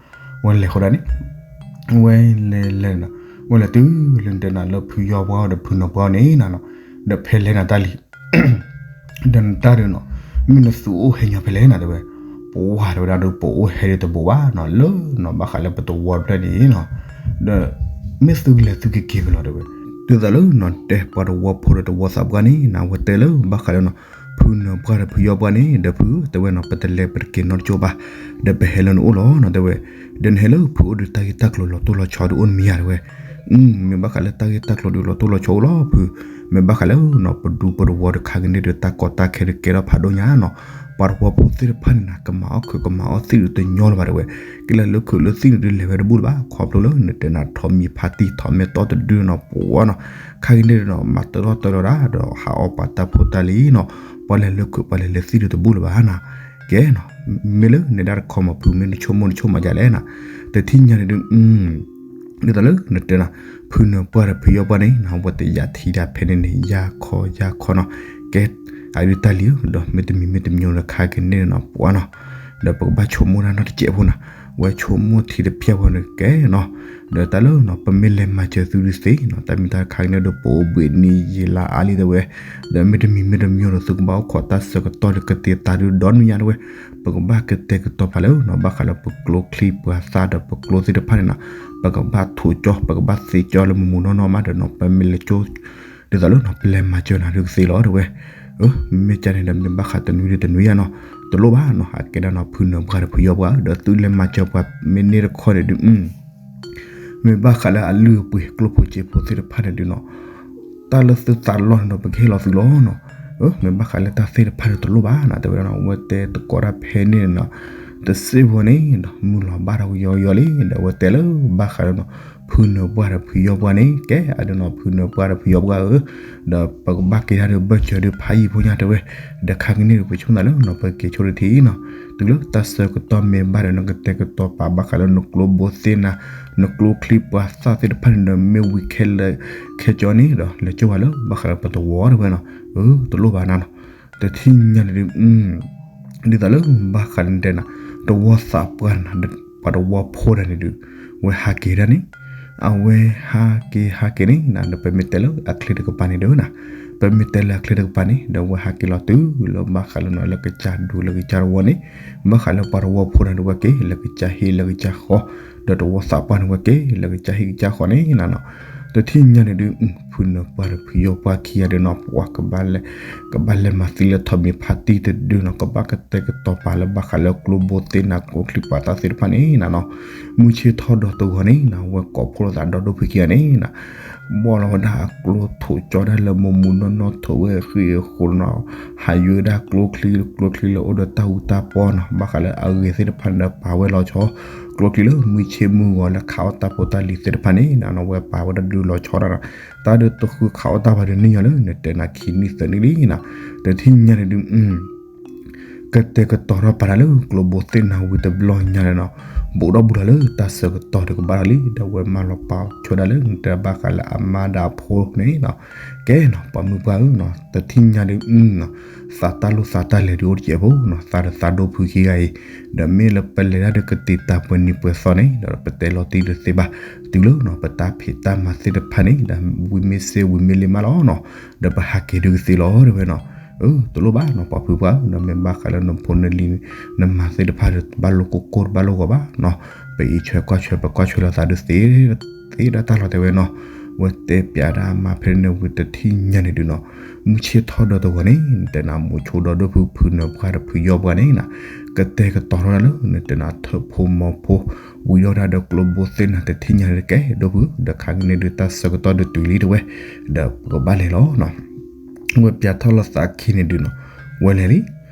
ဝဲလဲၤဃီဒၣ်န့ၣ် ဝဲလဲၤလဲၤနီၤ ဝဲလဲၤတုၤလၢနတဲနီၤလၢဖုယီၢ်ပှၢ်ဒီးဖုနၢၤပှၢ်န့ၣ်နီၤ, ဒီးဖဲလဲၣ်နတၢ်လံ ဒီးနတၢ်ဒုးနီၤ မ့ၢ်နသုအိၣ်ဟဲညီဖဲလဲၣ်နီၤတဲဝဲ, ပှၤတဲဝဲဒၣ်ဒုး ပအိၣ်ဟဲဒုးတဘူးဘၣ်နီၤ လၢနီၤ ဘၣ်ဃးလၢပတဝီတဖျၢၣ်န့ၣ်နီၤ, ဒီး မ့ၢ်သုကလဲၤသုကက့ၤဝဲလီၤတဲဝဲ, ဒ်သိးလၢနီၤ တဲပှၤတဝီဖိဒီးတဝီသးပှၢ်န့ၣ်နီၤ အဝဲတဲလၢဘၣ်ဃးလၢနီၤ ဖုနၢၤပှၢ်ဒီးဖုယီၢ်ပှၢ်န့ၣ် ဒီးဖုတဲဝဲနီၤ ပတလဲၤပတက့ၤနီတကၠိဘၣ်, ဒီးပဟဲလၢနအိၣ်လီၤနီၤတဲဝဲ, ဒီးနဟဲလၢဖုအိၣ်ဒီးတၢ်ဂ့ၢ်တၢ်ကျိၤလီၤတိၢ်လီၤဆီဒုးအိၣ်နမံၤယၤတဲဝဲ, မ့ၢ်ဘၣ်ဃးလၢတၢ်ဂ့ၢ်တၢ်ကျိၤဒုးလီၤတိၢ်လီၤဆီအိၣ်လီၤဖု, မ့ၢ်ဘၣ်ဃးလၢနီၤ ပဒူပတဝီဒီးခါကန့ၣ်ဒီးတၢ်ကီတၢ်ခဲဒုးကဲထီၣ်ဖးဒိၣ်ညါနီၤ, ပှၤတဝီဖိသ့ၣ်တဖၣ်န့ၣ်နီၤ ကမၤအီၣ်ခုးကမၤအီၣ်သံၣ်ဒုးတညီလၢၤဘၣ်တဲဝဲ, က့လၢလၢခုးလၢသံၣ်ဒုးတလဲၤဝဲတဘူၣ်လၢၤဘၣ် ခီဖျိလၢနတဲနီၤ ထိးမံၤဖါတံၢ် ထိးမဲာ်တီၢ်တဒုနီၤ ပှၤနီၤ, ခါကန့ၣ်ဒီးနီၤ မၤတၢ်ထီၣ်တၢ်လီၤဒၣ် ဒီးဟးအီၣ်ပှၤတၢ်ဖိတၢ်လံၤနီၤ, ပှၤလဲၤလၢခုးပှၤလဲၤလၢသံၣ်ဒုးတဘူၣ်လၢၤဘၣ်နီၤ, ကဲနီၤ, မ့ၢ်လၢနဒၣ်တခီမီၤဖု မ့ၢ်နဆိကမိၣ်နဆိကမးဒ်လဲၣ်နီၤ, တထံၣ်ညါန့ၣ်ဒုး ဒ်သိးလၢနတဲနီၤ ဖုနၢၤပှၢ်ဒီးဖုယီၢ်ပှၢ်န့ၣ်နီၤ ဝဲတယာ်ထံဒၣ်ဖဲန့ၣ်န့ၣ် ယၤခီယၤခီနီၤ, ကဲ အဒုးတၢ်လံၤဧၢ ဒီးမ့တမံၤမ့တမံၤဒီးခါကန့ၣ်နီၤ ပှၤနီၤ, ဒီးပကဘၣ်ဆိကမိၣ်တၢ်နီတစဲးဖိနီၤ, ဝဲဆိကမိၣ်ထံတဖျၢၣ်ဖိန့ၣ်ကဲနီၤ, ဒီးတၢ်လၢနီၤ ပမ့ၢ်လဲၤမၤစၢၤသုဒုးသ့နီၤ တၢ်မ့ၢ်တၢ်ခါကန့ၣ်ဒီး ပအိၣ်ဘှံးနံၤယံာ်လါအါလံတဲဝဲ, ဒီးမ့တမံၤမ့တမံၤဒီးသုကဘၣ်အိၣ်ခိးတၢ်ဆၢကတီၢ်ဒီးကတဲာ်သးဒုးဒီနံၣ်ညါတဲဝဲ, ပကဘၣ်ကတဲာ်ကတီၤပာ်လၢနီၤ ဘၣ်ဃးလၢပကျိချံပှၤသၣ်ဒီးပကျိသ့ၣ်တဖၣ်န့ၣ်နီၤ, ပကဘၣ်ထိးကၠီ ပကဘၣ်သ့ကၠီလၢမုၢ်မုၢ်နီၢ်နီၢ်မးဒီးနီၤ ပမ့ၢ်လဲၤကၠိ ဒ်သိးလၢနီၤ ပလဲၤမၤစၢၤနၤဒုးကသ့လီၤတဲဝဲ, မ့မ့ၢ်ကန့ၣ်ဒီး မ့ၢ်ဘၣ်ဃးတနွံဒီးတနွံယါနီၤ, တလိၣ်ဘၣ်နီၤ ဟးကဲဒၣ်နီၤ ဖုနၢၤပှၢ်ဒီးဖုယီၢ်ပှၢ် ဒီးသုလဲၤမၤစၢၤပှၤမ့ၢ်န့ၢ်တခီန့ၣ်ဒုး မ့ၢ်ဘၣ်ဃးလၢအလုၢ်အပှ့ၤကျိၣ်ဖိစ့ဖိသ့ၣ်တဖၣ်န့ၣ်ဒုးနီၤ, တၢ်လၢသုသးလီၢ်န့ၣ်ဒီး ပကဟ့ၣ်လီၤသုလီၤနီၤ, မ့ၢ်ဘၣ်ဃးလၢတၢ်သ့ၣ်တဖၣ်န့ၣ်တလိၣ်ဘၣ်နီၤ တဲဝဲဒၣ်နီၤ, အဝဲတဲသကိးတၢ်ဖဲန့ၣ်နီၤ, တစ့ၢ်ဖိန့ၣ်နီၤ မုၢ်လီၤဘၣ်ထီၣ်ကယီကယီလံ ဒီးအဝဲတဲလၢဘၣ်ဃးလၢနီၤ ဖုနၢၤပှၢ်ဒီးဖုယီၢ်ပှၢ်န့ၣ် ကဲအဒုးနီၤ ဖုနၢၤပှၢ်ဒီးဖုယီၢ်ပှၢ်ဧၢ, ဒီးပကဘၣ်က့ၤတၢ်ဒုးဘၢၣ်စၢၤဒုးဖးယံာ်ဖိညါတဲဝဲ, ဒီးခါကန့ၣ်ဒီး ပဆိကမိၣ်သးလၢနီၤ ပကက့ၤဆိတထံၣ်နီၤ, တုၤလၢတၢ်ဆၢကတီၢ်မ့ၢ်ဘၣ်ဒီး နကတဲာ်ကတီၤပာ်ဘၣ်ဃးလၢနကျိဘိသ့ၣ်နၤ, နကျိချံပှၤသၣ်သ့ၣ်တဖၣ်န့ၣ်ဒီး မ့ၢ်ဝံၤခဲလၢာ်ခဲဆ့န့ၣ်ဒီး လဲၤကၠိဘၣ်လၢဘၣ်ဃးလၢပတဝီတဲဝဲနီၤ, တလိၣ်ဘၣ်နၤနီၤ, တထံၣ်ညါန့ၣ်ဒုး ဒ်သိးလၢဘၣ်ဃးလၢနတဲနၤ, တဝီသးပှၢ်နၤ, ပှၤတဝီဖိတဂၤန့ၣ်ဒုး, ဝဲဟးက့ၤဒၣ်န့ၣ်, အဝဲဟးက့ၤဟးက့ၤန့ၣ်နၤ ဒီးပမ့ၢ်တဲလၢအချ့တကပၤန့ၣ်ဒီးနၤ, ပမ့ၢ်တဲလၢအချ့တကပၤန့ၣ် ဒီးဝဲဟးက့ၤလီၤတုၤလၢဘၣ်ဃးလၢနၤ လၢကစၢ်ဒူလၢကစၢ်တဝီန့ၣ်, ဘၣ်ဃးလၢပှၤတဝီဖိတဂၤန့ၣ် ဝဲက့ၤလၢကစၢ်ဟံၣ်လၢကစၢ်ဃီ, ဒီးတဝီသးပှၢ်န့ၣ်ဝဲက့ၤလၢကစၢ်ဟံၣ်ကစၢ်ဃီန့ၣ်နၤနီၤ, တထံၣ်ညါန့ၣ်ဒုး ဖုနၢၤပှၢ်ဒီးဖုယီၢ်ပှၢ်ခံဂၤဒီးနီၤ ပှၤ ကဘၣ်လဲၤမၤသံလၢထိးမံၤဖးတံၢ်တဒုနီၤ ကဘၣ်ကတဲာ်ကတီၤပာ်လၢဘၣ်ဃးလၢကျိဘိသ့ၣ်နၤ ကျိချံပှၤသၣ်သ့ၣ်တဖၣ်န့ၣ်နၤနီၤ, မုၢ်ဆ့ၣ်ထီၣ်ဒီးတဂီၤန့ၣ်နၤ ဝဲကိးဖှိၣ်လိာ်သးဒီဒိၣ်ဖုခံဂၤန့ၣ်နၤ, ဘီၣ်လီၤဝဲဒၣ်အကျိထိးကၠီဒၣ်လၢမုၢ်မုၢ်နီၢ်နီၢ်ထိးဝဲအဃံအဃိးနီၤ, ဟးယွဲဒၣ်ကျိချံ ကျိချံလၢအိၣ်ဒီးတၢ်အူတၢ်ပီနီၤ ဘၣ်ဃးလၢအဂ့ၤသ့ၣ်တဖၣ်န့ၣ်ဒီး ပာ်ဝဲလီၤဆီ, ကျိချံလၢမုၢ်ဆ့ၣ်မုၢ်ဂီၤလၢခးအီၣ်တၢ်ဖိတၢ်လံၤသ့ၣ်တဖၣ်န့ၣ်နၤနီၤ ဝဲပာ်ဝဲဒၣ်ဒုးလီၤဆီဒၣ်နီၤ, တၢ်ဒုးတဃုခးအီၣ်တၢ်ဘၣ်ဒုးန့ၢ်ညီလၢနတဲနၤခံနံၣ်သၢနံၣ်လံနၤ, တထံၣ်ညါန့ၣ်ဒုး ကတဲာ်ကတီၤထီၣ်ပာ်တၢ်လၢကျိဘိသ့ၣ်နၤဝံၤတဘျီညါန့ၣ်နီၤ, ဘူးဒီးဘူးလီၤလၢတၢ်ဆၢကတီၢ်ဒီးကဘၣ်ထီၣ်လံ ဒီးဝဲမၢလီၤပာ်ဆိဒၣ်လၢနတဲဘၣ်ဃးလၢအမါဒီးအဖိန့ၣ်နီၤ, ကဲနီၤ ပှၤမုၢ်ပှၢ်ဧၢနီၤ တထံၣ်ညါဒုး သးတၢ်လိၣ်သးတၢ်လဲၤဒုးအိၣ်တစဲးဖိနီၤ, သးဒီးသးဒိၣ်ဖုခံဂၤအံၤ, ဒီးမ့ၢ်လၢပလဲၤတၢ်ဒီးကသ့ၣ်တၢ်ပှဲၤနံၤပှဲၤသီန့ၣ် ဒီးပတဲလီၤတံၢ်တသ့ဘၣ်, တုၤလၢနီၤပတၢ်ဖံးတၢ်မၤသ့ၣ်တဖၣ်န့ၣ် ဒီးဝံၤမ့ၢ်စ့ဝံၤမ့ၢ်လ့မးလီၤနီၤ, ဒီးပဟးက့ၤဒုးကသ့လီၤတဲဝဲနီၤ, အၢ တလိၣ်ဘၣ်နီၤ ပှၤဖုပှၢ်ဧၢ, ဒီးမ့ၢ်ဘၣ်ဃးလၢနဖိနလံၤ နမၤသ့ၣ်တဖၣ်ဒီး တဘၣ်လိၣ်ကိၢ်ကိၢ်တဘၣ်လိၣ်ဂီၤဘၣ်နီၤ, ပအံးဆွဲကွၢ်ဆွဲပကွၢ်ဆွဲလီၤသးဒုးသ့ သ့ဒၣ်တၢ်လီၤတဲဝဲနီၤ, ဝဲတဲပျးဒၣ်အမါဖဲန့ၣ်ဝံၤတထံၣ်ညါန့ၣ်ဒုးနီၤ, မုၢ်ဆ့ၣ်ထီၣ်ဒီးတဂီၤန့ၣ် နတဲနၤမိၤဆိဒီးဒိၣ်ဖုဖုနၢၤပှၢ်ဒီးဖုယီၢ်ပှၢ်န့ၣ်နီၤ, ကတဲာ်ကတီၤထီၣ်ဒၣ်လၢ နတဲနၤထၢၣ်ဖိမီၤဖိ ဝံၤဒီးဒၣ်ဒီးကျိဘိသ့ၣ်နၤတထံၣ်ညါန့ၣ်တကဲဒိၣ်ဖု, ဒီးခါကန့ၣ်ဒုးတၢ်ဆၢကတီၢ်ဒုးတုၤလံတဲဝဲ, ဒီးပကဘၣ်လဲၤလီၤနီၤ ဝဲပျးထီၣ်လီၤသးခံန့ၣ်ဒုးနီၤ, ဝဲလဲၤလံ,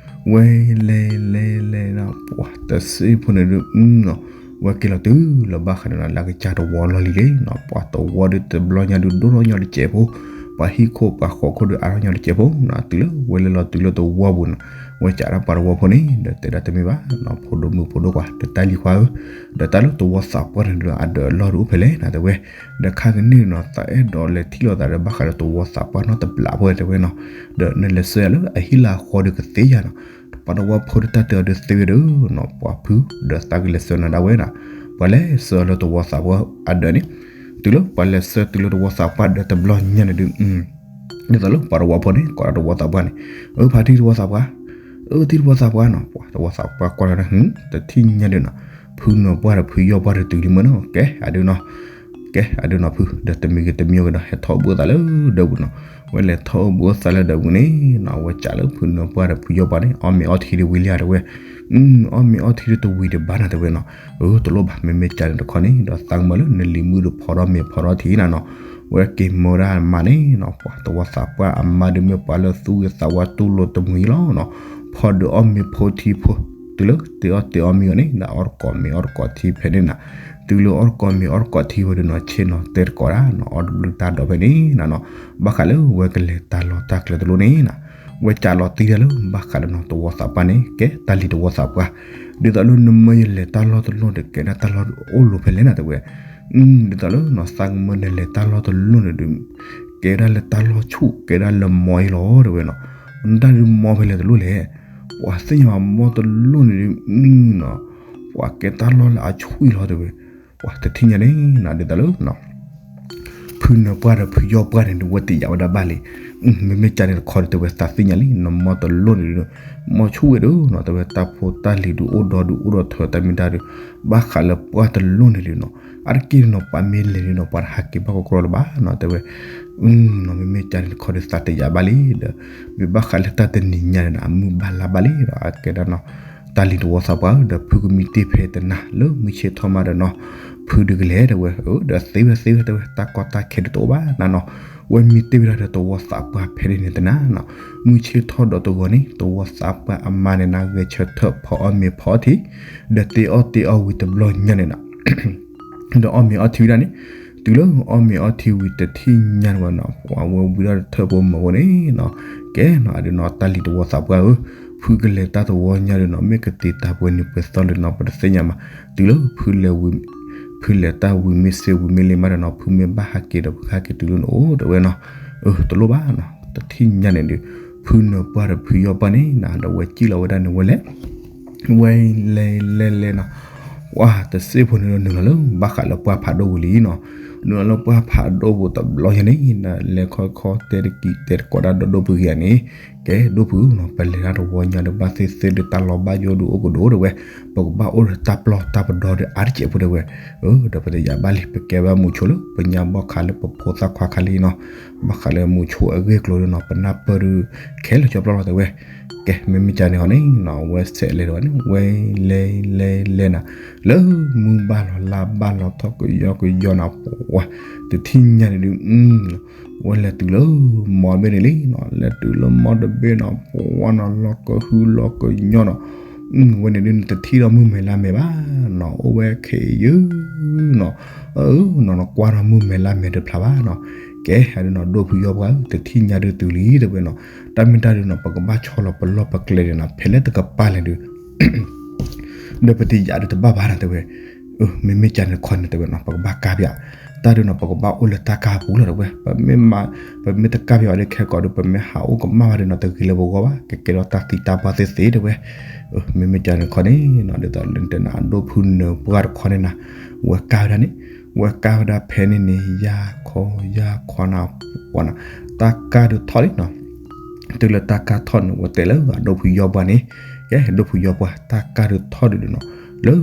ဝဲလဲၤလဲၤလဲၤနီၤ ပှၤတစ့ဖိန့ၣ်ဒုးနီၤ, ဝဲက့ၤလီၤတုၤလၢဘၣ်ဃးဒီးနီၤ လၢကစၢ်တဝီလီၢ်လံၤလံနီၤ, ပှၤတဝီဒုးတဘျီညါဒုးဒိၣ်ထီၣ်ညီတစဲးဖိ, ပှၤဟံၣ်ခိၣ်ပှၤဃီခိၣ်ဒုးအါထီၣ်ညီတစဲးဖိနီၤ, တုၤလၢဝဲလဲၤလီၤတုၤလၢတဝီပူၤနီၤ, ဝဲစံးဒၣ်ပှၤတဝီဖိန့ၣ် ဒီးတဲဒၣ်တမ့ၢ်ဘၣ်နီၤ, ဖိဒိၣ်မုၣ်ဖိဒိၣ်ခွါ ဒီးတၢ်လံၤခွါဧၢ, ဒီးတၢ်လၢတဝီသးပှၢ်န့ၣ်ဒုး အဒၢးအလီၢ်ဒုးအိၣ်ဖဲလဲၣ်နၤတဲဝဲ, ဒီးခါကန့ၣ်နီၤ သးအဲၣ်ဒိးလဲၤထံၣ်လိာ်သးဒီးဘၣ်ဃးဒီးတဝီသးပှၢ်နီတဘျီဖိတဲဝဲနီၤ, ဒီးနလဲၤဆှၢယၤလၢအဟံၣ်လၢအဃီဒီးကသ့ယၤနီၤ, ပှၤတဝီဖိဒုးတၢ်တဲအီၤဒုးသ့ဝဲဒီးနီၤ, ပှၤဖု ဒီးသးကလဲၤဆှၢနၤဒၣ်ဝဲနီၤ, ပှၤလဲၤဆှၢအီၤလၢတဝီသးပှၢ်အဒၢးန့ၣ်, တုၤလၢပှၤလဲၤဆှၢတုၤလၢတဝီသးပှၢ်ဒီးတဘျီညါန့ၣ်ဒုး ဒ်သိးလၢပှၤတဝီဖိန့ၣ် ကိးဒီးတဝီသးပှၢ်န့ၣ်, အၢ ဖါတံၢ်တဝီသးပှၢ်, အၢ တံၢ်တဝီသးပှၢ်နီၤ, ပှၤတဝီသးပှၢ်ကွၢ်လီၤဒၣ် တထံၣ်ညါဒုးနီၤ, ဖုနၢၤပှၢ်ဒီးဖုယီၢ်ပှၢ်ဒီးတုၤလံမ့ၢ်နီၤ, ကဲအဒုးနီၤ, ကဲအဒုးနီၤဖု ဒီးတမံၤဂ့ၤတမံၤဂ့ၤဒီး ဟဲထီၣ်အိၣ်ဘှံးအိၣ်သးလၢဒၢးပူၤနီၤ, ဝဲလဲၤထီၣ်အိၣ်ဘှံးအိၣ်သးလၢဒၢးပူၤန့ၣ်နီၤ, ဝဲစံးလၢဖုနၢၤပှၢ်ဒီးဖုယီၢ်ပှၢ်န့ၣ် အီၣ်မ့ၤအီထံဒုးဝံၤလံဧါတဲဝဲ, အီၣ်မ့ၤအီထံဒုးတဝံၤဒံးဘၣ်နၤတဲဝဲနီၤ, အၢ တလိၣ်ဘၣ် မ့မ့ၢ်ကန့ၣ်တခီန့ၣ် ဒီးသးကမၢလၢနလံၤမုၣ်ဒီးဖီထီၣ်မ့ၤဖီထီၣ်ထံနၤနီၤ, ဝဲက့ၤမၢဒၣ်မါန့ၣ်နီၤ, ပှၤတဝီသးပှၢ်အမါဒုးမ့ၢ်ပှၤလၢသူၣ်ဂ့ၤသးဝါ တူၢ်လိာ်တမှံၤလီၤနီၤ, ဖီဒုးအီၣ်မ့ၤဖိထံဖိ, တုၤလၢတ့အီၣ်တ့အီမ့ၤအီၤန့ၣ် ဒီးအီၣ်တကိးမ့ၤအီၣ်တကိးထံဖဲန့ၣ်နၤ, တုၤလၢအီၣ်တကိးမ့ၤအီၣ်တကိးထံဝဲဒုးနီၤ ဆ့ၣ်နီၤတဲတကိးဒၣ်နီၤ, အီၣ်တဘျုးတၢ်ဒီးဖဲန့ၣ်နၤနီၤ, ဘၣ်ဃးလၢဝဲကလဲၤတၢ်လီၢ်တၢ်ကျဲတလိၣ်န့ၣ်နၤ, ဝဲစံးလီၤတံၢ်ဒၣ်လၢဘၣ်ဃးဒီးနီၤ တဝီသးပှၢ်န့ၣ် ကဲတၢ်လံၤတဝီသးပှၢ်, ဒ်သိးလၢနမၢယလဲၤတၢ်လီၢ်တလိၣ်ဒီး ကဲဒၣ်တၢ်လီၢ်အိၣ်လိၤဖဲလဲၣ်နၤတဲဝဲ, ဒ်သိးလၢနီၤ သးကမၢနလဲၤတၢ်လီၢ်တလိၣ်န့ၣ်ဒီး ကဲဒၣ်လၢတၢ်လီၢ်ဆူၣ် ကဲဒၣ်လၢမီအံၤလီၤတဲဝဲနီၤ, နတၢ်ဒုးမီဖဲလဲၣ်တလိၣ်လဲၣ်, ပှၤသ့ၣ်ညါဘၣ်မီတလိၣ်န့ၣ်ဒုးနီၤ, ပှၤကဲတၢ်လီၢ်လၢအဆူၣ်အံၤလီၤတဲဝဲ, ပှၤတထံၣ်ညါန့ၣ်နၤ ဒ်သိးလၢ ဖုနၢၤပှၢ်ဒီးဖုယီၢ်ပှၢ်န့ၣ်ဒုး ဝဲတယာ်ဝဲဒၣ်ဘၣ်လံ, မ့မ့ၢ်ကန့ၣ်တခီဒုးတဲဝဲသးသ့ၣ်ညါလံ နမီတလိၣ်န့ၣ်ဒုး မီဆူၣ်ဝဲဒုးနီၤ တဲဝဲတၢ်ဖိတၢ်လံၤဒုးအိၣ်ဒီးဒုးအိၣ်ဒီးထၢ တၢ်မ့ၢ်တၢ်ဒုး ဘၣ်ဃးလၢပှၢ်တလိၣ်န့ၣ်ဒုးနီၤ အါတက့ၢ်နီၤ ပှၤမ့ၢ်လဲၤဒုးနီၤ ပှၤတဟးက့ၤဘၣ်ကီကီလၢၤဘၣ်နီၤ တဲဝဲ, နီၤ မ့မ့ၢ်ကန့ၣ်တခီဒုးသးတယာ်ဘၣ်လံ ဒီး မ့ၢ်ဘၣ်ဃးလၢတၢ်တနံၤညါန့ၣ် အမုၢ်ဘၣ်လါဘၣ်လံဒီး အကဲဒၣ်နီၤ တၢ်လံၤတဝီသးပှၢ်ဧၢ ဒီးဖုကမံတ့ၢ်ဖဲတနၤ လၢမုၢ်ဆ့ၣ်ထီၣ်မးဒီးနီၤ ဖုဒုးကလဲၤတဲဝဲ အၢ ဒီးသ့ဝဲသ့ဝဲတဲဝဲ တၢ်ကီတၢ်ခဲဒုးတအိၣ်ဘၣ်နၤနီၤ ဝဲမံတ့ၢ်ဝဲဒၣ်ဒီးတဝီသးပှၢ်ဖဲန့ၣ်န့ၣ်တနၤနီၤ မုၢ်ဆ့ၣ်ထီၣ်ဒီးတဂီၤန့ၣ် တဝီသးပှၢ်အမါန့ၣ်နၤ ဂဲၤဆၢထၢၣ်ဖီအီၣ်မ့ၤဖီအီထံ ဒီးတ့အီၣ်တ့အီဝံၤတဘျီညါန့ၣ်နီၤ ဒီးအီၣ်မ့ၤအီထံဝဲဒၣ်န့ၣ် တုၤလၢအီၣ်မ့ၤအီထံဝံၤတထံၣ်ညါန့ၣ်ဝဲနီၤ ပှၤဝဲဝံၤဒီးတထၢၣ်ဖိမၢဖိန့ၣ်နီၤ ကဲနီၤ အဒုးနီၤ တၢ်လံၤတဝီသးပှၢ်ဧၢ ဖုကလဲၤတၢ်တဝီညါဒီးနီၤ မ့ၢ်ကသ့တၢ်ပှဲၤနံၤပှဲၤသီလၢနီၤ ပတသ့ၣ်ညါမး တုၤလၢဖုလဲၤဝံၤ ဖုလဲၤတၢ်ဝံၤမ့ၢ်စ့ဝံၤမ့ၢ်လ့မးဒီးနီၤ ဖုမ့ၢ်ဘၣ်ဟးက့ၤဒီးဖုဟဲက့ၤတုၤလၢနအိၣ်တဲဝဲနီၤ အၢ တလိၣ်ဘၣ်နီၤ တထံၣ်ညါန့ၣ်ဒီး ဖုနၢၤပှၢ်ဒီးဖုယီၢ်ပှၢ်န့ၣ်နၤ ဒီးဝဲကံၣ်လီၤဝဲဒၣ်န့ၣ်ဝဲလဲၣ် ဝဲလဲၤလဲၤလဲၤနီၤ ပှၤတစ့ဖိန့ၣ်ဒီးနုာ်လီၤလၢဘၣ်ဃးလၢပှၢ်ဖးဒိၣ်ပူၤလံနီၤ နုာ်လီၤလၢပှၢ်ဖးဒိၣ်ပူၤတဘျီညါန့ၣ် လဲၤခီခီတဲတကံၤတဲတကိးဒၣ်ဒီဒိၣ်ပှၤခံဂၤန့ၣ် ကဲဒိၣ်ပှၤနီၤ ပလဲၤတၢ်တဝီညါဒီးဘၣ်သ့ၣ်သ့ၣ်ဒီးတၢ်လီၤဘၣ်ယိၣ်ဒီးအိၣ်ကဒိၣ်တဲဝဲ ပကဘၣ်အိၣ်ဒီးတၢ်ပျီတၢ်ပဒီဒီးအါတစဲးဖိတဲဝဲ အၢ ဒီးပတယာ်ဘၣ်လံ ပကဲဝဲမုဆိလၢပညါဘၣ်ခးလၢပဖိသၣ်ခွါခါလံနီၤ ဘၣ်ဃးလၢမုဆိအဂ့ၢ်ကျိၤဒီးနီၤ ပနၢ်ပၢၢ်ဒီး ခဲလၢာ်ကၠီပျီလီၤတဲဝဲ ကဲ မ့မ့ၢ်ကန့ၣ်ဟီန့ၣ်နီၤ ဝဲဆဲးလဲၤဒီးဝဲန့ၣ် ဝဲလဲၤလဲၤလဲၤနၤ လၢမုၢ်ဘၣ်လီၤလါဘၣ်လီၤထီၣ်ကယီကယီနၤ ပှၤ တထံၣ်ညါန့ၣ်ဒုး ဝဲလဲၤတုၤလၢမီတဘ့ၣ်န့ၣ်လံနီၤ လဲၤတုၤလၢမီတဘ့ၣ်နီၤ ပှၤနီၤ လီၤကဟုလီၤကညီနီၤ ဝဲန့ၣ်ဒုးနတထံၣ်ဒီးမုၢ်မဲာ်လါမဲာ်ဘၣ်နီၤ အိၣ်ဝဲခဲအံၤယုနီၤ အၢ နီၤ နကွၢ်ဒီးမုၢ်မဲာ်လါမဲာ်တဖျါဘၣ်နီၤ ကဲ အဒုးနီၤ ဒိၣ်ဖုယီၢ်ပှၢ်ဧၢ တထံၣ်ညါဒုးတုၤလံတဲဝဲနီၤ တၢ်မ့ၢ်တၢ်ဒုးနီၤ ပကဘၣ်ဆီလီၤပလီၢ်ပကျဲန့ၣ်နီၤ ဖဲလၢတကပၤလဲၣ်ဒုး ဒီးပတယာ်ဒုးတဘၣ်ဘၣ်နီၤတဲဝဲ မ့မ့ၢ်ကန့ၣ်တခီန့ၣ်တဲဝဲနီၤ ပကဘၣ်ကါပၠး တၢ်ဒုးနီၤ ပကဘၣ်အိၣ်လၢတၢ်ကါပူၤလီၤတဲဝဲ, ပမ့ၢ်မၤ, ပမ့ၢ်တကါပယီၤဒ်ခဲကိးဒုး ပမ့ၢ်ဟးအိၣ်ကမၣ်ဘၣ်ဒုးနီၤ တဂ့ၤလၢပဂီၢ်ဘၣ်, ကကဲထီၣ်တၢ်သံတၢ်ပှၢ်သ့သ့တဲဝဲ. မ့မ့ၢ်ကန့ၣ်ခီန့ၣ်နီၤ ဒ်သိးလၢတဲနၤ အဒိၣ်ဖုနၢၤပှၢ်တခီန့ၣ်နၤ, ဝဲကါဝဲဒၣ်န့ၣ်, ဝဲကါဝဲဒၣ်ဖဲန့ၣ်န့ၣ် ယၤခီယၤခီနၤ, ပှၤနၤ, တၢ်ကါဒုးထီၣ်လံနီၤ တုၤလၢတၢ်ကါထီၣ်န့ၣ် ဝဲတဲလၢအဒိၣ်ဖုယီၢ်ပှၢ်န့ၣ်, ကဲ အဒိၣ်ဖုယီၢ်ပှၢ် တၢ်ကါဒုးထီၣ်ဒုးနီၤ, လၢ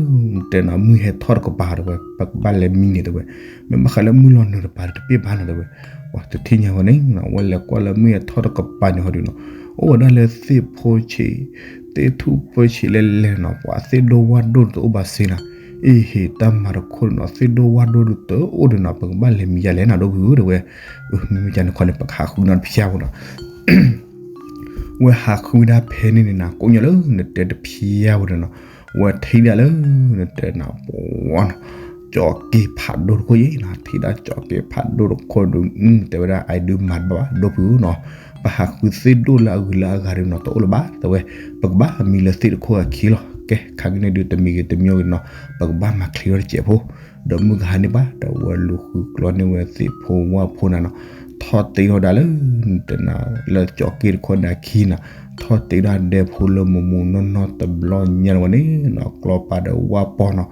တဲနၤ မုၢ်ဟဲထီၣ်တကပၤတဲဝဲ ပကဘၣ်လဲၤမံန့ၣ်တဲဝဲ, မ့ၢ်ဘၣ်ဃးလၢမုၢ်လီၤနုာ်တပၤဒုးတပ့ၢ်ဘၣ်နီၤတဲဝဲ. ပှၤတထံၣ်ညါဝဲန့ၣ်နီၤ ဝဲလဲၤကွၢ်လၢမုၢ်ဟဲထီၣ်တကပၤန့ၣ်ဟီဒုးနီၤ, အိၣ်ဝဲဒၣ်လၢသ့ၣ်ဖိဆံး, သ့ၣ်ထူၣ်ဖိဆံးလဲၣ်လဲၣ်နီၤ ပှၤသ့ၣ်ဒိၣ်ဝၣ်ဒိၣ်တအိၣ်ဘၣ်စ့နီၤ, အ့ဟ့ၣ်တၢ်မၤတခိၣ်ဒုးနီၤ သ့ၣ်ဒိၣ်ဝၣ်ဒိၣ်ဒုးတအိၣ်ဒုးနီၤ ပကဘၣ်လဲၤမံယၤလဲၣ်နၤ ဒိၣ်ဖုဧၢတဲဝဲ. မ့မ့ၢ်ကန့ၣ်ခီန့ၣ် ပကဟးဃုနီတဖျါဖိနီၤ ဝဲဟးဃုဝဲဒၣ်ဖဲန့ၣ်န့ၣ်နၤ ကိးညီလၢနတဲတဖျါဝဲဒၣ်နီၤ, ဝဲထံၣ်ဒၣ်လၢနတဲနၤ ပှၤနီၤ, ကၠီၤက့ၤဖးဒိၣ်တခိၣ်ယဲနီၤ, ထံၣ်ဒၣ်ကၠီၤက့ၤဖးဒိၣ်တခိၣ်ဒုး တဲဝဲဒၣ် အအံၤဒုးမၤတဘၣ်ဘၣ် ဒိၣ်ဖုဧၢနီၤ, ပဟးဃုသ့ၣ်ဒိၣ်လၢအဂုၤလၢအဂၤဒုးနီၤ တအိၣ်လၢၤဘၣ်တဲဝဲ, ပကဘၣ်မံလၢသ့ၣ်တခိၣ်အခံလီၤ. ကဲ ခါကန့ၣ်ဒုးတမံၤဂ့ၤတမံၤဂ့ၤနီၤ ပကဘၣ်မၤချ့ထီၣ်တစဲးဖိ ဒီးမုၢ်ကဟါန့ၣ်ဘၣ် ဒီးဝဲလူၤဃုကျီန့ၢ်ဝဲသ့ၣ်ဖိဝၣ်ဖိနၤနီၤ, ထီၣ်တ့ထီၣ်ဒၣ်လၢ နတဲနၤ လၢကၠီၤက့ၤတခိၣ်န့ၣ်အခံနီၤ, ထီၣ်တ့ဒၣ်ဒဲဖိလၢမူးမူးနီၢ်နီၢ်တဘျီညါန့ၣ်ဝဲန့ၣ်နီၤ ကျီပာ်ဒီးဝၣ်ပီနီၤ,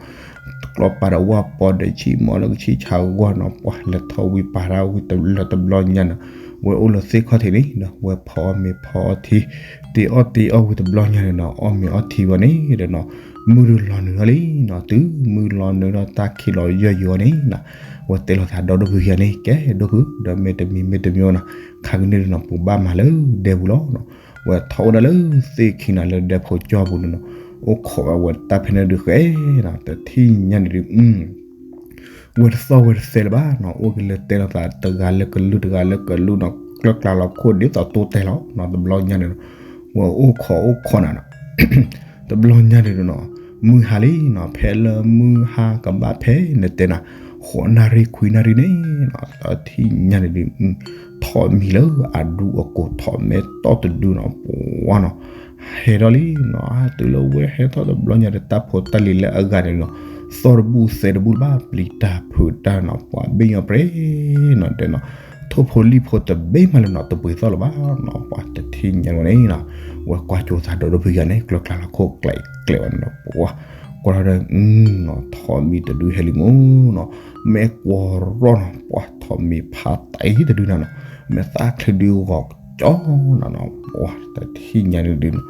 ကျီပာ်ဒီးဝၣ်ပီဒီး ဆံးမီၤလၢကဆံးဆါဂီၢ်နီၤ ပှၤလဲၤထီၣ်ဝံၤပာ်တၢ်ဝံၤတဘျီညါနီၤ, ဝဲအိၣ်လၢသ့ၣ်ခီၣ်ထံးန့ၣ်နီၤ ဝဲဖီအီၣ်မ့ၤဖီအီထံ, တ့အီၣ်တ့အီဝံၤတဘျီညါန့ၣ်နီၤ အီၣ်မ့ၤအီထံဝဲန့ၣ်ဒီးနီၤ, မုၢ်ဒုးလီၤနုာ်ထီၣ်လံနီၤ, တုၤမုၢ်လီၤနုာ်ထီၣ်တၢ်ခံးလီၤယီၢ်ယီၢ်န့ၣ်နီၤ, ဝဲတဲလီၤသးဒီးဒိၣ်ဖုခံဂၤန့ၣ် ကဲဒိၣ်ဖု ဒီးမ့ၢ်တမံၤမ့ၢ်တမံၤနီၤ, ခါကန့ၣ်ဒုးနီၤ ပကဘၣ်မၤလၢဒဲပူၤလီၤနီၤ, ဝဲထီၣ်အိၣ်ဒၣ်လၢသ့ၣ်ခံနီၤ လၢဒဲဖိကၠီပူၤန့ၣ်နီၤ, အိၣ်ခိးဝဲတၢ်ဖဲန့ၣ်ဒုးဃဲနီၤ တထံၣ်ညါန့ၣ်ဒုး ဝဲတသီၣ်ဝဲတသဲလၢၤဘၣ်နီၤ, အိၣ်က့ၤလၢတဲလီၤသးတဂၤလၢကလုၢ်တဂၤလၢကလုၢ်နီၤ, ကျၢၢ်ကျါလီၤခိၣ်ဒ်သိးတိတဲလီၤနီၤ, တဘျီညါန့ၣ်နီၤ, ဝဲအိၣ်ခိးအိၣ်ခိးနၤနီၤ, တဘျီညါန့ၣ်နီၤ, မုၢ်ဟါလံနီၤ, ဖဲလၢမုၢ်ဟါကဘၣ်ဖဲနတဲနၤ, ဃိးနၣ်ရံၣ်ခွံနၣ်ရံၣ်န့ၣ်နီၤ, တထံၣ်ညါန့ၣ်ဒုး ထီၣ်မံၤလၢအဒူအကိာ်ထီၣ်မဲာ်တီၢ်တဒုနီၤ, ပှၤနီၤ ဟဲထီၣ်လံနီၤ, တုၤလၢဝဲဟဲထီၣ်တဘျီညါဒီး တၢ်ဖိတၢ်လံၤလၢအဂၤန့ၣ်နီၤ, သီၣ်တဘူၣ်သဲတဘူၣ်လၢၤဘၣ်, ပျံၤတၢ်ဖုးတၢ်နီၤ, ပှၤဘ့ၣ်ညီပြ့နီၤ, တဲနီၤ, ထိၣ်ဖိလံၣ်ဖိတဘ့ၣ်မးလၢၤနီၤ, တပှ့ၤသီၣ်လၢၤဘၣ်နီၤ, ပှၤတထံၣ်ညါဝဲန့ၣ်နီၤ, ဝဲကွၢ်ကၠိသးဒီးဒိၣ်ဖုခံဂၤန့ၣ် ကျၢၢ်ကျါလီၤခိၣ်ကျဲးကျဲးဝဲန့ၣ်နီၤ, ပှၤကွၢ်ထီၣ်ဒီးနီၤ, ထီၣ်မံၤတဒုဟဲလံမ့ၢ်နီၤ, မ့ၢ်ကွီၢ်ရီၣ်နီၤ, ပှၤထီၣ်မံၤဖးတံၢ်တဒုနၤနီၤ, မ့ၢ်သၣ်ချ့ဒုဂီၤကၠီနီၤနီၤ, ပှၤတထံၣ်ညါန့ၣ်ဒုးနီၤ,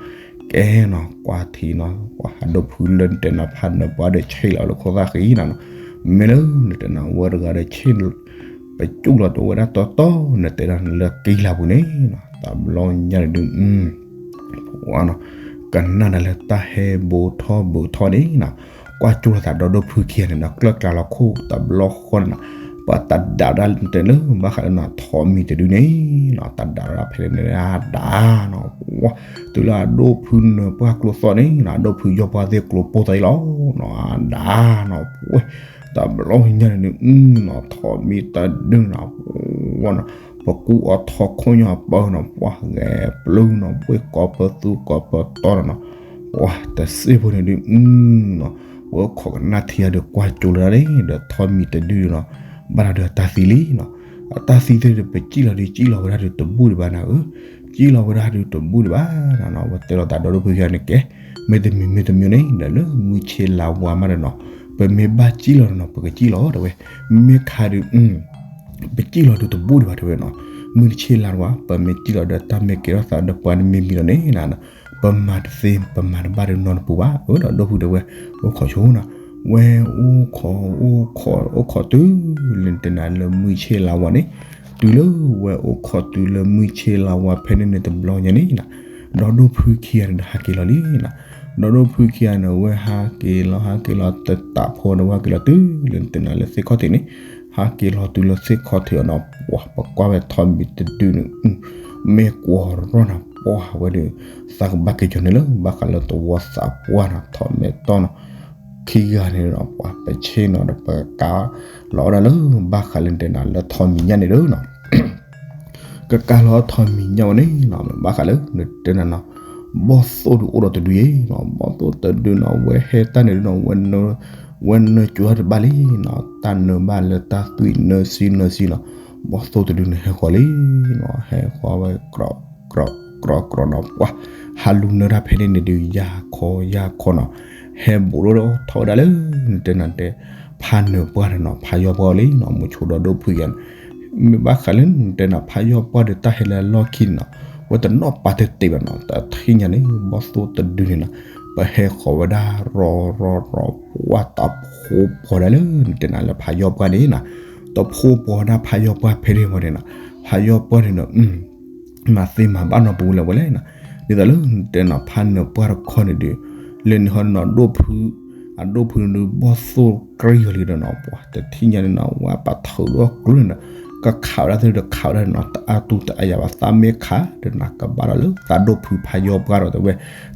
ကဲနီၤ, ကွၢ်ထံနီၤ, ပှၤဟးဒိၣ်ဖုလၢနတဲနၤဖးနၢၤပှၤဒီးဆ့ၣ်လီၤလၢခိၣ်သၣ်ဃံနီၤနီၤ, မ့ၢ်လၢနတဲနၤဝဲတဂၤဒီးဆ့ၣ် ပကၠူၣ်လီၤတဝဲဒၣ်တီတီ နတဲဒၣ်လၢကံလၤပူၤန့ၣ်နီၤ, တဘျီညါန့ၣ်ဒုး ပှၤနီၤ, ကနၣ်ဒၣ်လၢတၢ်ဟဲဘိထီၣ်ဘိထီၣ်န့ၣ်နီၤ, ကွၢ်ကၠိသးဒီးဒိၣ်ဖုခံဂၤန့ၣ်နီၤ, ကျၢၢ်ကျါလီၤခိၣ်တဘျီဃီန့ၣ်နီၤ, ပှၤတၢ်ဒၣ်ဝဲဒၣ်တဲလၢဘၣ်ဃးလၢနီၤ, ထီၣ်မံၤတဒုန့ၣ်နီၤ, တၢ်ဒၣ်ဝဲဒၣ်ဖဲန့ၣ်န့ၣ် အဒၣ်နီၤ, ပှၤ တုၤလၢအဒိၣ်ဖုနၢၤပှၢ်ကျိသီၣ်န့ၣ်နီၤ, အဒိၣ်ဖုယီၢ်ပှၢ်သ့ၣ်ကျိပိၢ်သးအံၤလီၤနီၤ, အဒၣ်နီၤ, ပှၤ တဘျီညါန့ၣ်ဒုး နီၤ, ထီၣ်မံၤတဒုနီၤ, ပှၤနီၤ, ပကူအီၤထီၣ်ခိၣ်ညါပၢနီၤ, ပှၤဂဲၤပျုၢ်နီၤ, ဘှ့ၣ်ကိးပသူကိးပတီနီၤနီၤ, ပှၤတစ့ၢ်ဖိန့ၣ်ဒုး နီၤ, ပခိးကနၣ်ထံအီၤဒီးကွၢ်ကၠိလၢဒၣ်န့ၣ် ဒီးထီၣ်မံၤတဒုနီၤ, ဘၣ်ဒီးအတၢ်သံလံနီၤ, အတၢ်သံသ့ၣ်ဒီး ပစံၣ်လီၤဒုး စံၣ်လီၤဝဲဒၣ်ဒုးတဘူၣ်ဒံးဘၣ်နၤဧၢ, စံၣ်လီၤဝဲဒၣ်ဒုးတဘူၣ်ဒံးဘၣ်နီၤ, ဝဲတဲလီၤသးဒီဒိၣ်ဖုခံဂၤန့ၣ်ကဲ, မ့တမ့ၢ်မ့တမ့ၢ်န့ၣ် ဒီးလၢမုၢ်ဆ့ၣ်လါဝါမးဒီးနီၤ, ပမ့ၢ်ဘၣ်စံၣ်လီၤဒီးနီၤ ပကစံၣ်လီၤတဲဝဲ, မ့ၢ်ခါဒုး ပစံၣ်လီၤဒုးတဘူၣ်ဒံးဘၣ်တဲဝဲနီၤ, မုၢ်တဆ့ၣ်လါတဝဲ ပမ့ၢ်စံၣ်လီၤဒီးတၢ်မ့ၢ်ကဲထီၣ်သးဒီးပှၤတမံၤမံၤလီၤန့ၣ်နီၤ, ပမၤတသ့ ပမၤတဘၣ်ဒီးနီတပူၤဘၣ်, အၢ ဒီးဒိၣ်ဖုတဲဝဲ, အိၣ်ခိးဆိနီၤ, ဝဲအိၣ်ခိး အိၣ်ခိး အိၣ်ခိးတုၤလၢနတဲနၤလၢမုၢ်ဆ့ၣ်လါဝါန့ၣ်, တုၤလၢဝဲအိၣ်ခိးတုၤလၢမုၢ်ဆ့ၣ်လါဝါဖဲန့ၣ်န့ၣ်တဘျီညါန့ၣ်နီၤ, ဒီးဒိၣ်ဖုခံဂၤန့ၣ်ဒီးဟးက့ၤလီၤလံနီၤ, ဒီးဒိၣ်ဖုခံဂၤန့ၣ် ဝဲဟးက့ၤလီၤ ဟးက့ၤလီၤတတးဖိဒီးဝဲဟးက့ၤလီၤတုၤလၢနတဲနၤလၢသ့ၣ်ခီၣ်ထံးန့ၣ်, ဟးက့ၤလီၤတုၤလၢသ့ၣ်ခီၣ်ထံးအီၤနီၤ, ပှၤ ပကွၢ်ဝဲထီၣ်မံၤတဒုန့ၣ်, မ့ၢ်ကွီၢ်ရီၣ်နီၤ, ပှၤဝဲဒီး သးကဘၣ်က့ၤကီၤန့ၣ်လၢ ဘၣ်ဃးလၢသဝီသးပှၢ်နီၤ, ထီၣ်မဲာ်တီၢ်နီၤ, ခံဂၤန့ၣ်ဒီး ပှၤပဆ့ၣ်နီၤဒီးပကကးလီၤအီၣ်ဒၣ်လၢ ဘၣ်ဃးလၢနတဲနၤလၢထီၣ်မံၤညါန့ၣ်ဒီးနီၤ ကကးလီၤထီၣ်မံၤညါဝဲန့ၣ်နီၤ, ဘၣ်ဃးလၢနတဲနၤနီၤ, ဘီၣ်သိၣ်ဒုးအိၣ်ဒီးတဒုအံၤနီၤ, ဘီၣ်သိၣ်တဒုနီၤ, ဝဲဟဲတၢ်န့ၣ်ဒုးနီၤ, ဝဲနၢ ဝဲနၢကၠိတၢ်တဘၣ်လံနီၤ, တၢ်နၢဘၣ်လၢတၢ်သွံၣ်နၢဆံနၢဆံနီၤ, ဘီၣ်သိၣ်တဒုန့ၣ်ဟဲဃီၤလံနီၤ, ဟဲဃီၤဝဲ ကြၢးကြၢးကြၢးနီၤ, ပှၤ ဟးလူၤနၢတၢ်ဖဲန့ၣ်န့ၣ်ဒုး ယၢ်ခီယၢ်ခီနီၤ, ဟဲဘူးထီၣ်ဝဲဒၣ်လၢ နတဲနၤတဲ ဖးနၢၤပှၢ်န့ၣ်နီၤ, ဖးယီၤပှၢ်လံနီၤ, မုဆိဒီးဒိၣ်ဖုယၤန့ၣ်, မ့ၢ်ဘၣ်ဃးလၢနတဲနၤ ဖးယီၤပှၢ်ဒီးတၢ်ဟဲလၢအလီၢ်ခံန့ၣ်နီၤ, ဝဲတနီၣ်ပာ်တသ့ဘၣ်နီၤ, တထံၣ်ညါန့ၣ် ဘီၣ်သိၣ်တဒုန့ၣ်နီၤ, ပဟဲဃီၤဝဲဒၣ်ရီရီရီ ပှၤတဖိပှီၤဒၣ်လၢ နတဲနၤလၢဖးယီၤပှၢ်န့ၣ်နီၤ, တဖိပှီၤဝဲဒၣ်ဖးယီၤပှၢ်ဖဲန့ၣ်ဝဲန့ၣ်နီၤ, ဖးယီၤပှၢ်န့ၣ်နီၤ မၤသ့မၤဘၣ်နီတပူၤလၢၤဝဲလဲၣ်နီၤ, ဒ်သိးလၢနတဲနၤ ဖးနၢၤပှၢ်တခီန့ၣ်ဒီး လဲၤနုာ်ဟီန့ၣ်နီၤ ဒိၣ်ဖု, အဒိၣ်ဖုန့ၣ်ဒုး ဘီၣ်သိၣ်ကြံၢ်အီၤလံဒီးနီၤ, ပှၤတထံၣ်ညါန့ၣ်နီၤ ဝဲပာ်ထုးဒီးကျိန့ၣ်နီၤ, ကခးဝဲဒၣ်သ့ၣ်ဒီးခးဝဲဒၣ်နီၤ, တအါတူၢ်တအါယၤဘၣ်, သးမ့ၢ်ခးဒီးနၤ ကဘၣ်ဒီးလၢသးဒိၣ်ဖုဖးယီၤပှၢ်ဒီးတဲဝဲ,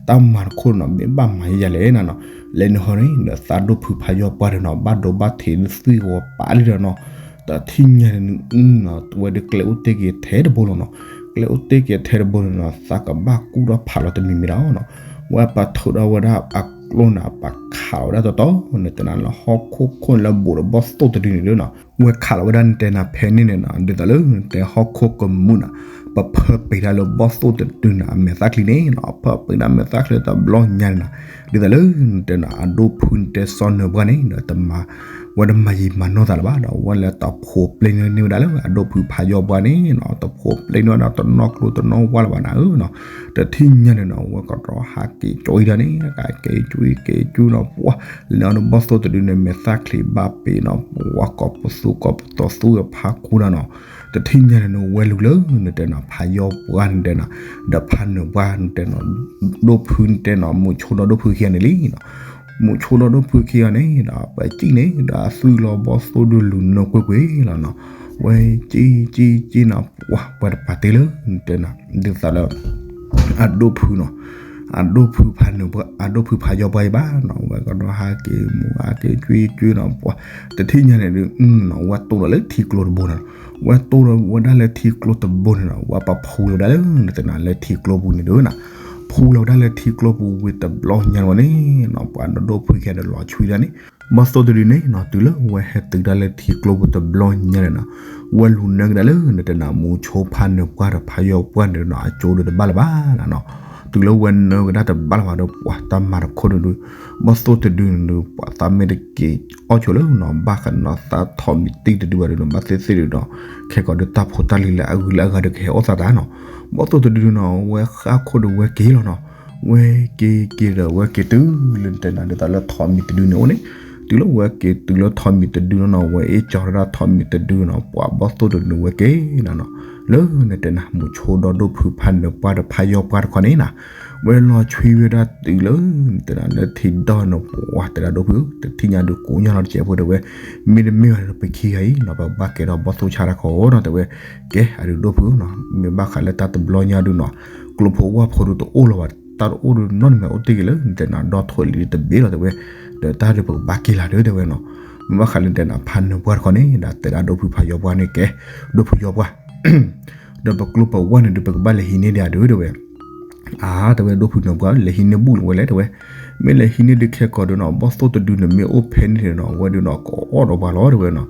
တၢ်မၤတခိၣ်နီၤ မ့ၢ်ဘၣ်မၤယဲယၤလဲၣ်နၤနီၤ, လဲၤနုာ်ဟီန့ၣ်ဒီး သးဒိၣ်ဖုဖးယီၤပှၢ်ဒီးနီၤ ဘၣ်ဒိဘၣ်ထံးဒုးသွံၣ်ဂီၤပာ်လံဒီးနီၤ, တထံၣ်ညါန့ၣ်နီၤ ဝဲဒုးကျဲအိၣ်တ့ၢ်က့ၤထဲတဘိလီၤနီၤ, ကျဲအိၣ်တ့ၢ်က့ၤထဲတဘိန့ၣ်နီၤ သးကဘၣ်ကူၣ်ထီၣ်ဖးလီၤတမံၤမံၤဒၣ်နီၤ, ဝဲပာ်ထုးဒီးဝဲဒၣ်အကျိန့ၣ် ပာ်ခးလီၤဝဲဒၣ်တီတီ နတဲနၤလၢဟီၣ်ခိၣ်ခိၣ်န့ၣ်လၢဘူးဒီးဘီၣ်သိၣ်တဒုန့ၣ်ဒုးနီၤ, ဝဲခးလီၤဝဲဒၣ်နတဲနၤဖဲန့ၣ်န့ၣ်နီၤ, ဒ်သိးလၢနတဲဟီၣ်ခိၣ်ကမူၣ်နီၤ, ပဖၢပ့ၤတၢ်လၢဘီၣ်သိၣ်တဒုန့ၣ် အမဲာ်သၣ်ချံန့ၣ်နီၤ, ဖၢပ့ၤတၢ်မဲာ်သၣ်ချံတဘျီညါန့ၣ်နီၤ, ဒ်သိးလၢနတဲနၤ အဒိၣ်ဖုနတဲစီနၢၤပှၢ်န့ၣ်ဒီး တမၤ ဝဲတမၤယံာ်မၤနီၢ်သးလၢၤဘၣ်ဒီး ဝဲလဲၤတဖိပျဲၢ်န့ၢ်ဝဲဒၣ်လၢအဒိၣ်ဖုဖးယီၤပှၢ်န့ၣ်နီၤ, တဖိပျဲၢ်န့ၢ်ဝဲဒၣ်တနီၣ်ကျိတနီၣ်ဝါလၢၤဘၣ်နၤဧၢနီၤ, တထံၣ်ညါန့ၣ်နီၤ ဝဲကဒီးဟးက့ၤကၠီအံၤဒၣ်န့ၣ် က့ၤကၠူက့ၤကၠူနီၤ, ပှၤလဲၤအီၤဒီးဘီၣ်သိၣ်တဒုန့ၣ် မဲာ်သၣ်ချံဘၣ်ပ့ၤနီၤ, ပှၤကိးပသူကိးပသီသူဝဲဖးခူဒၣ်နီၤ, တထံၣ်ညါန့ၣ်နီၤ ဝဲလူၤလၢနတဲနၤ ဖးယီၤပှၢ်နတဲနၤ, ဒီးဖးနၢၤပှၢ်နတဲနၤ, ဒိၣ်ဖုနတဲနၤ မုဆိဒီးဒိၣ်ဖုခံဂၤန့ၣ်လံနီၤ, မုဆိဒီးဒိၣ်ဖုခံဂၤန့ၣ်ဒီး ပစံၣ်န့ၣ်ဒီးအသွံၣ်လီၤဘီၣ်သိၣ်ဒုးလူၤနၢကွ့ၢ်ကွ့ၢ်လီၤနီၤ, ဝဲစံၣ်စံၣ်စံၣ်နီၤ ပှၤပှၤတပာ်တ့ၢ်လၢနတဲနၤ ဒ်သိးလၢ အဒိၣ်ဖုနီၤ, အဒိၣ်ဖုဖးနၢၤပှၢ် အဒိၣ်ဖုဖးယီၤပှၢ်အံၤဘၣ်နီၤ, ဝဲကဒီးဟးက့ၤမူဟးက့ၤကၠူကၠူနီၤ, ပှၤ တထံၣ်ညါန့ၣ်ဒုး ဝဲတိၢ်ဒီးလၢထံကျိတဘိနီၤ, ဝဲတိၢ်ဒီးဝဲဒၣ်လၢထံကျိတဘိန့ၣ်နီၤ, ဝဲပဖူလီၤဝဲဒၣ်လၢနတဲနၤလၢထံကျိပူၤန့ၣ်ဒုးနီၤ, ဖူလီၤဝဲဒၣ်လၢထံကျိပူၤဝံၤတဘျီညါဝဲန့ၣ်နီၤ, ပှၤဒီးဒိၣ်ဖုခံဂၤဒီးလီၤဆွံဒၣ်န့ၣ်, ဘီၣ်သိၣ်တဒုန့ၣ်နီၤ တုၤလၢဝဲဟဲတုၤဒၣ်လၢထံကျိပူၤတဘျီညါန့ၣ်နီၤ, ဝဲလူၤနၢကဒါလၢနတဲနၤ မုဆိဖးနၢၤပှၢ်ဒီးဖးယီၤပှၢ်န့ၣ်နီၤ အကၠိဒီးတဘၣ်လၢၤဘၣ်နီၤ, တုၤလၢဝဲနၢကဒါတဘၣ်လၢၤဘၣ်ဒီး ပှၤတၢ်မၤတခိၣ်န့ၣ်ဒုး ဘီၣ်သိၣ်တဒုန့ၣ်ဒုး ပှၤသးမ့ၢ်တက့ၤအီၣ်ဆိးလၢနီၤ ဘၣ်ဃးနီၤ သးထိးမံၤတံၢ်တဒုဘၣ်ဒီးနီၤ ဘၣ်သ့ၣ်သ့ၣ်ဒုးဒီး ခဲကိာ်ဒုးတၢ်ဖိတၢ်လံၤလၢအဂုၤလၢအဂၤဒီးကဟဲအီၣ်သးတၢ်နီၤ, ဘီၣ်သိၣ်တဒုနီၤ ဝဲဃၣ်ခိၣ်ဒီးဝဲက့ၤလီၤနီၤ, ဝဲက့ၤက့ၤဒီးဝဲက့ၤတုၤလၢနတဲနၤဒ်သိးလၢထိးမံၤတဒုန့ၣ်အိၣ်န့ၣ်, တုၤလၢဝဲက့ၤတုၤလၢထိးမံၤတဒုနီၤ ဝဲအ့ၣ်ကၠီၤဒၣ်ထိးမံၤတဒုနီၤ ပှၤဘီၣ်သိၣ်တဒုန့ၣ်ဝဲက့ၤနၤနီၤ, လၢနတဲနၤ မုဆိဒီးဒိၣ်ဖုဖးနၢၤပှၢ်ဒီးဖးယီၤပှၢ်တခီန့ၣ်နီၤ ဝဲလီၤဆွံဝဲဒၣ်တုၤလၢ နတဲနၤလၢထံဒီၣ်န့ၣ် ပှၤတဲဒၣ်ဒိၣ်ဖုဧၢ တထံၣ်ညါဒုးကိးညါလီၤတစဲးဖိတဲဝဲ, မ့တမ့ၢ်ဘၣ်ဒီးပခံဂၤအံၤနီၤ ပကဘၣ်ကဲထီၣ်ဘီၣ်သိၣ်ဆါတၢ်ခီနီၤ တဲဝဲ, ကဲအဒုးဒိၣ်ဖုနီၤ မ့ၢ်ဘၣ်ဃးလၢတၢ်တဘျီညါဒုးနီၤ ကျိဖိဝၣ်ဖိဒုးတအိၣ်လၢၤဘၣ် တၢ်တအိၣ်ဒုးနီတမံၤအိၣ်တ့ၢ်က့ၤလၢ နတဲနၤဒီထိၣ်လံၤတဘ့ၣ်လီၤတဲဝဲ, ဒီးတၢ်ဒုးပကဘၣ်က့ၤလၢ်ဒုးတဲဝဲနီၤ, မ့ၢ်ဘၣ်ဃးလၢနတဲနၤဖးနၢၤပှၢ်တခီန့ၣ် ဒီးတဲဒၣ်ဒိၣ်ဖုဖးယီၤပှၢ်န့ၣ်ကဲ, ဒိၣ်ဖုယီၤပှၢ် ဒီးပကျိပဝၣ်န့ၣ်ဒုး ပကဘၣ်လဲၤဟံးန့ၢ်ဒံးအဒုးတဲဝဲ, အါ တဲဝဲဒိၣ်ဖုနၢၤပှၢ် လဲၤဟံးန့ၢ်ဘူၣ်လၢၤဝဲလဲၣ်တဲဝဲ, မ့ၢ်လဲၤဟံးန့ၢ်ဒုးခဲကိာ်ဒုးနီၤ ဘီၣ်သိၣ်တဒုန့ၣ်မ့ၢ်အိၣ်ဖဲန့ၣ်ဒီးနီၤ အဝဲဒုးနီၤ ကအီၣ်ဒီးပှၤလီၤတဲဝဲနီၤ,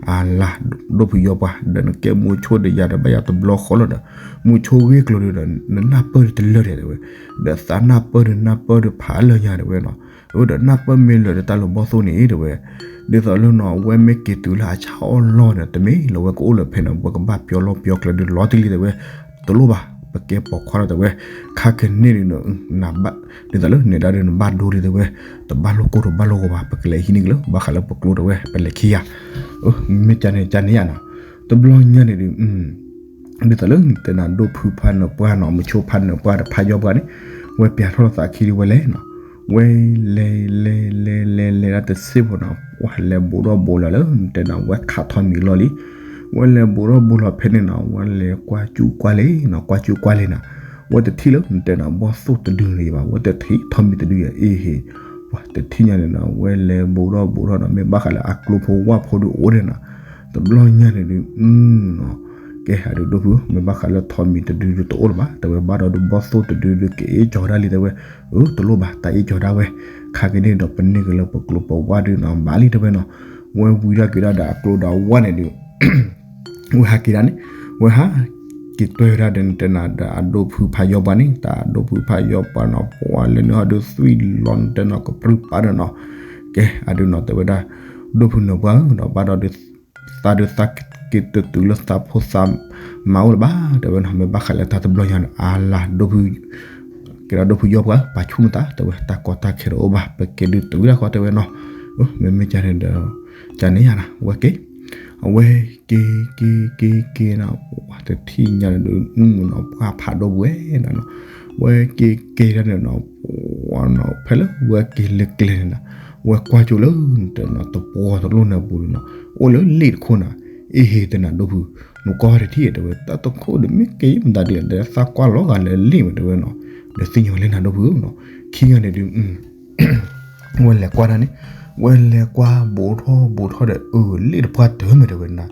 အါလါ ဒိၣ်ဖုယီၤပှၢ် ဒီးနကဲမုဆိဒီးယၤဒီးဘၣ်ယၤတဘျီဃီလီၤဒီး, မုဆိဂ့ၢ်ကျိၤဒုးဒီး နနၢ်ပၢၢ်ဒုးတလၢာ်ဒံးတဲဝဲ, ဒီးသးနၢ်ပၢၢ်ဒုးနၢ်ပၢၢ်ဒုးဖးလၢာ်ညါတဲဝဲနီၤ, အဝဲဒီးနၢ်ပၢၢ်မ့ၢ်လၢာ်ဒီးတၢ်လၢဘီၣ်သိၣ်န့ၣ်တဲဝဲ, ဒ်သိးလၢနီၤ အဝဲမ့ၢ်က့ၤတုၤလၢအဆၣ်အီၣ်လီၢ်န့ၣ် တမ့ၢ်လၢဝဲကအိၣ်လၢဖဲန့ၣ် ဝဲကဘၣ်ပျီလီၢ်ပျီကျဲဒုးလီၤတံၢ်လံတဲဝဲ, တလိၣ်ဘၣ် ပကဲပိာ်ခွါလီၤတဲဝဲ, ခါကန့ၢ်ဒုးနီၤ နဘၣ် ဒ်သိးလၢနဲဒၣ်ဒုးနဘၣ်ဒိလံတဲဝဲ, တဘၣ်လိာ်ကိၢ်တဘၣ်လိာ်ဂီၤဘၣ် ပကလဲၤဟံးန့ၢ်က့ၤလၢ ဘၣ်ဃးလၢပကျိတဲဝဲ ပလဲၤခံယၤ, မ့ၢ်ကန့ၣ်ကန့ၣ်ယၤနီၤ, တဘျီညါန့ၣ်ဒုး ဒ်သိးလၢနတဲနၤဒိၣ်ဖုဖးနၢၤပှၢ်နီၤ မုဆိဖးနၢၤပှၢ်ဒီးဖးယီၤပှၢ်န့ၣ်, ဝဲပျးထီၣ်လီၤသးခံဒုးဝဲလဲၤနီၤ, ဝဲလဲၤလဲၤလဲၤလဲၤလဲၤဒၣ်တစ့ၢ်ဖိနီၤ ပှၤလဲၤဘူးထီၣ်ဘူးလီၤလၢနတဲနၤ ဝဲခးထီၣ်မံၤလီၢ်လံ, ဝဲလဲၤဘူးထီၣ်ဘူးလီၤဖဲန့ၣ်နီၤ ဝဲလဲၤကွၢ်ကၠူကွၢ်လဲၤနီၤ ကွၢ်ကၠူကွၢ်လဲၤနီၤ, ဝဲတထံၣ်လၢနတဲနၤ ဘီၣ်သိၣ်တဒုန့ၣ်ဘၣ် ဝဲတထံၣ်ထီၣ်မံၤတဒုယၤအ့ဟ့ၣ်, ပှၤတထံၣ်ညါန့ၣ်နီၤ ဝဲလဲၤဘူးထီၣ်ဘူးထီၣ်နီၤ မ့ၢ်ဘၣ်ဃးလၢအကျိဖိဝၣ်ဖိဒုးအိၣ်န့ၣ်နီၤ, တဘျီညါန့ၣ်ဒုး နီၤ, ကဲအဒုးဒိၣ်ဖု မ့ၢ်ဘၣ်ဃးလၢထီၣ်မံၤတဒုဒုးတအိၣ်လၢၤဘၣ် တဲဝဲဘၣ်ဒီးဒုးဘီၣ်သိၣ်တဒုဒုးကအ့ၣ်ကၠီၤဒၣ်လံတဲဝဲ, အၢ တလိၣ်ဘၣ် တၢ်အ့ၣ်ကၠီၤဒၣ်ဝဲ, ခ ခါက့ၤန့ၣ်ဒီးပန့ၢ်က့ၤလၢပကျိၤပဝါဒုးနီၤ ဘၣ်လံတဲဝဲနီၤ, ဝဲဝံၤဒၣ်က့ၤဒၣ်ဒီးအကျိၤဒီးအဝါန့ၣ်ဒုး ဝဲဟးက့ၤဒၣ်န့ၣ်, ဝဲဟးက့ၤတွဲဝဲဒၣ်ဒီးနတဲနၤဒီးအဒိၣ်ဖုဖးယီၤပှၢ်န့ၣ်, တၢ်အဒိၣ်ဖုဖးယီၤပှၢ်နီၤ ပှၤလၢန့ၣ်ဟီဒုးသွံၣ်လီၤနတဲနီၤကပြုၢ်ပာ်ဒီးနီၤ, ကဲအဒုးနီၤ တဲဝဲဒၣ် ဒိၣ်ဖုနၢၤပှၢ်ဧၢ ဒီးဘၣ်ဒီးဒုး သးဒုးသးက့ၤတတုၤလၢသးဖိသးမါအိၣ်လၢၤဘၣ် တဲဝဲနီၤ, မ့ၢ်ဘၣ်ဃးလၢတၢ်တဘျီညါန့ၣ် အါလါဒိၣ်ဖု ကဲဒီးဒိၣ်ဖုယီၤပှၢ် ပာ်ဆူၣ်နသး တဲဝဲ တၢ်ကီတၢ်ခဲတအိၣ်ဘၣ် ပက့ၤဒုးတုၤဒၣ်ဃီ တဲဝဲနီၤ, မ့မ့ၢ်ကန့ၣ်ဒီး ကန့ၣ်ယါနီၤ ဝဲက့ၤ အဝဲက့ၤက့ၤက့ၤက့ၤနီၤ ပှၤတထံၣ်ညါန့ၣ်ဒုး မုၢ်နီၤ ပှၤဖးဒိၣ်ပဝဲနီၤနီၤ, ဝဲက့ၤက့ၤဒၣ်န့ၣ်နီၤ ပှၤနီၤ ဖဲလၢဝဲက့ၤလၢကျဲန့ၣ်နီၤ, ဝဲကွၢ်ကၠိလၢနတဲနီၤ တပှီတလိၣ်န့ၣ်အပူၤန့ၣ်နီၤ အိၣ်လၢလ့ၣ်တခိၣ်နီၤ, အ့ဟ့ၣ်တဲနၤဒိၣ်ဖု နကွၢ်ဝဲတထံၣ်တဲဝဲ တၢ်တခိၣ်ဒီးမ့ၢ်က့ၤမတၤဒုး သးကွၢ်လီၤဂာ်လၢလ့ၣ်ဝဲတဲဝဲနီၤ, ဒီးသ့ၣ်ညါဝဲလၢနၤဒိၣ်ဖုနီၤ, ခံဂၤန့ၣ်ဒုး ဝဲလဲၤကွၢ်ဒၣ်န့ၣ်, ဝဲလဲၤကွၢ်ဘူးထီၣ်ဘူးထီၣ်ဒီး အၢ လ့ၣ်တပှၢ်တၢၢ်မ့ၢ်တဲဝဲနၤ,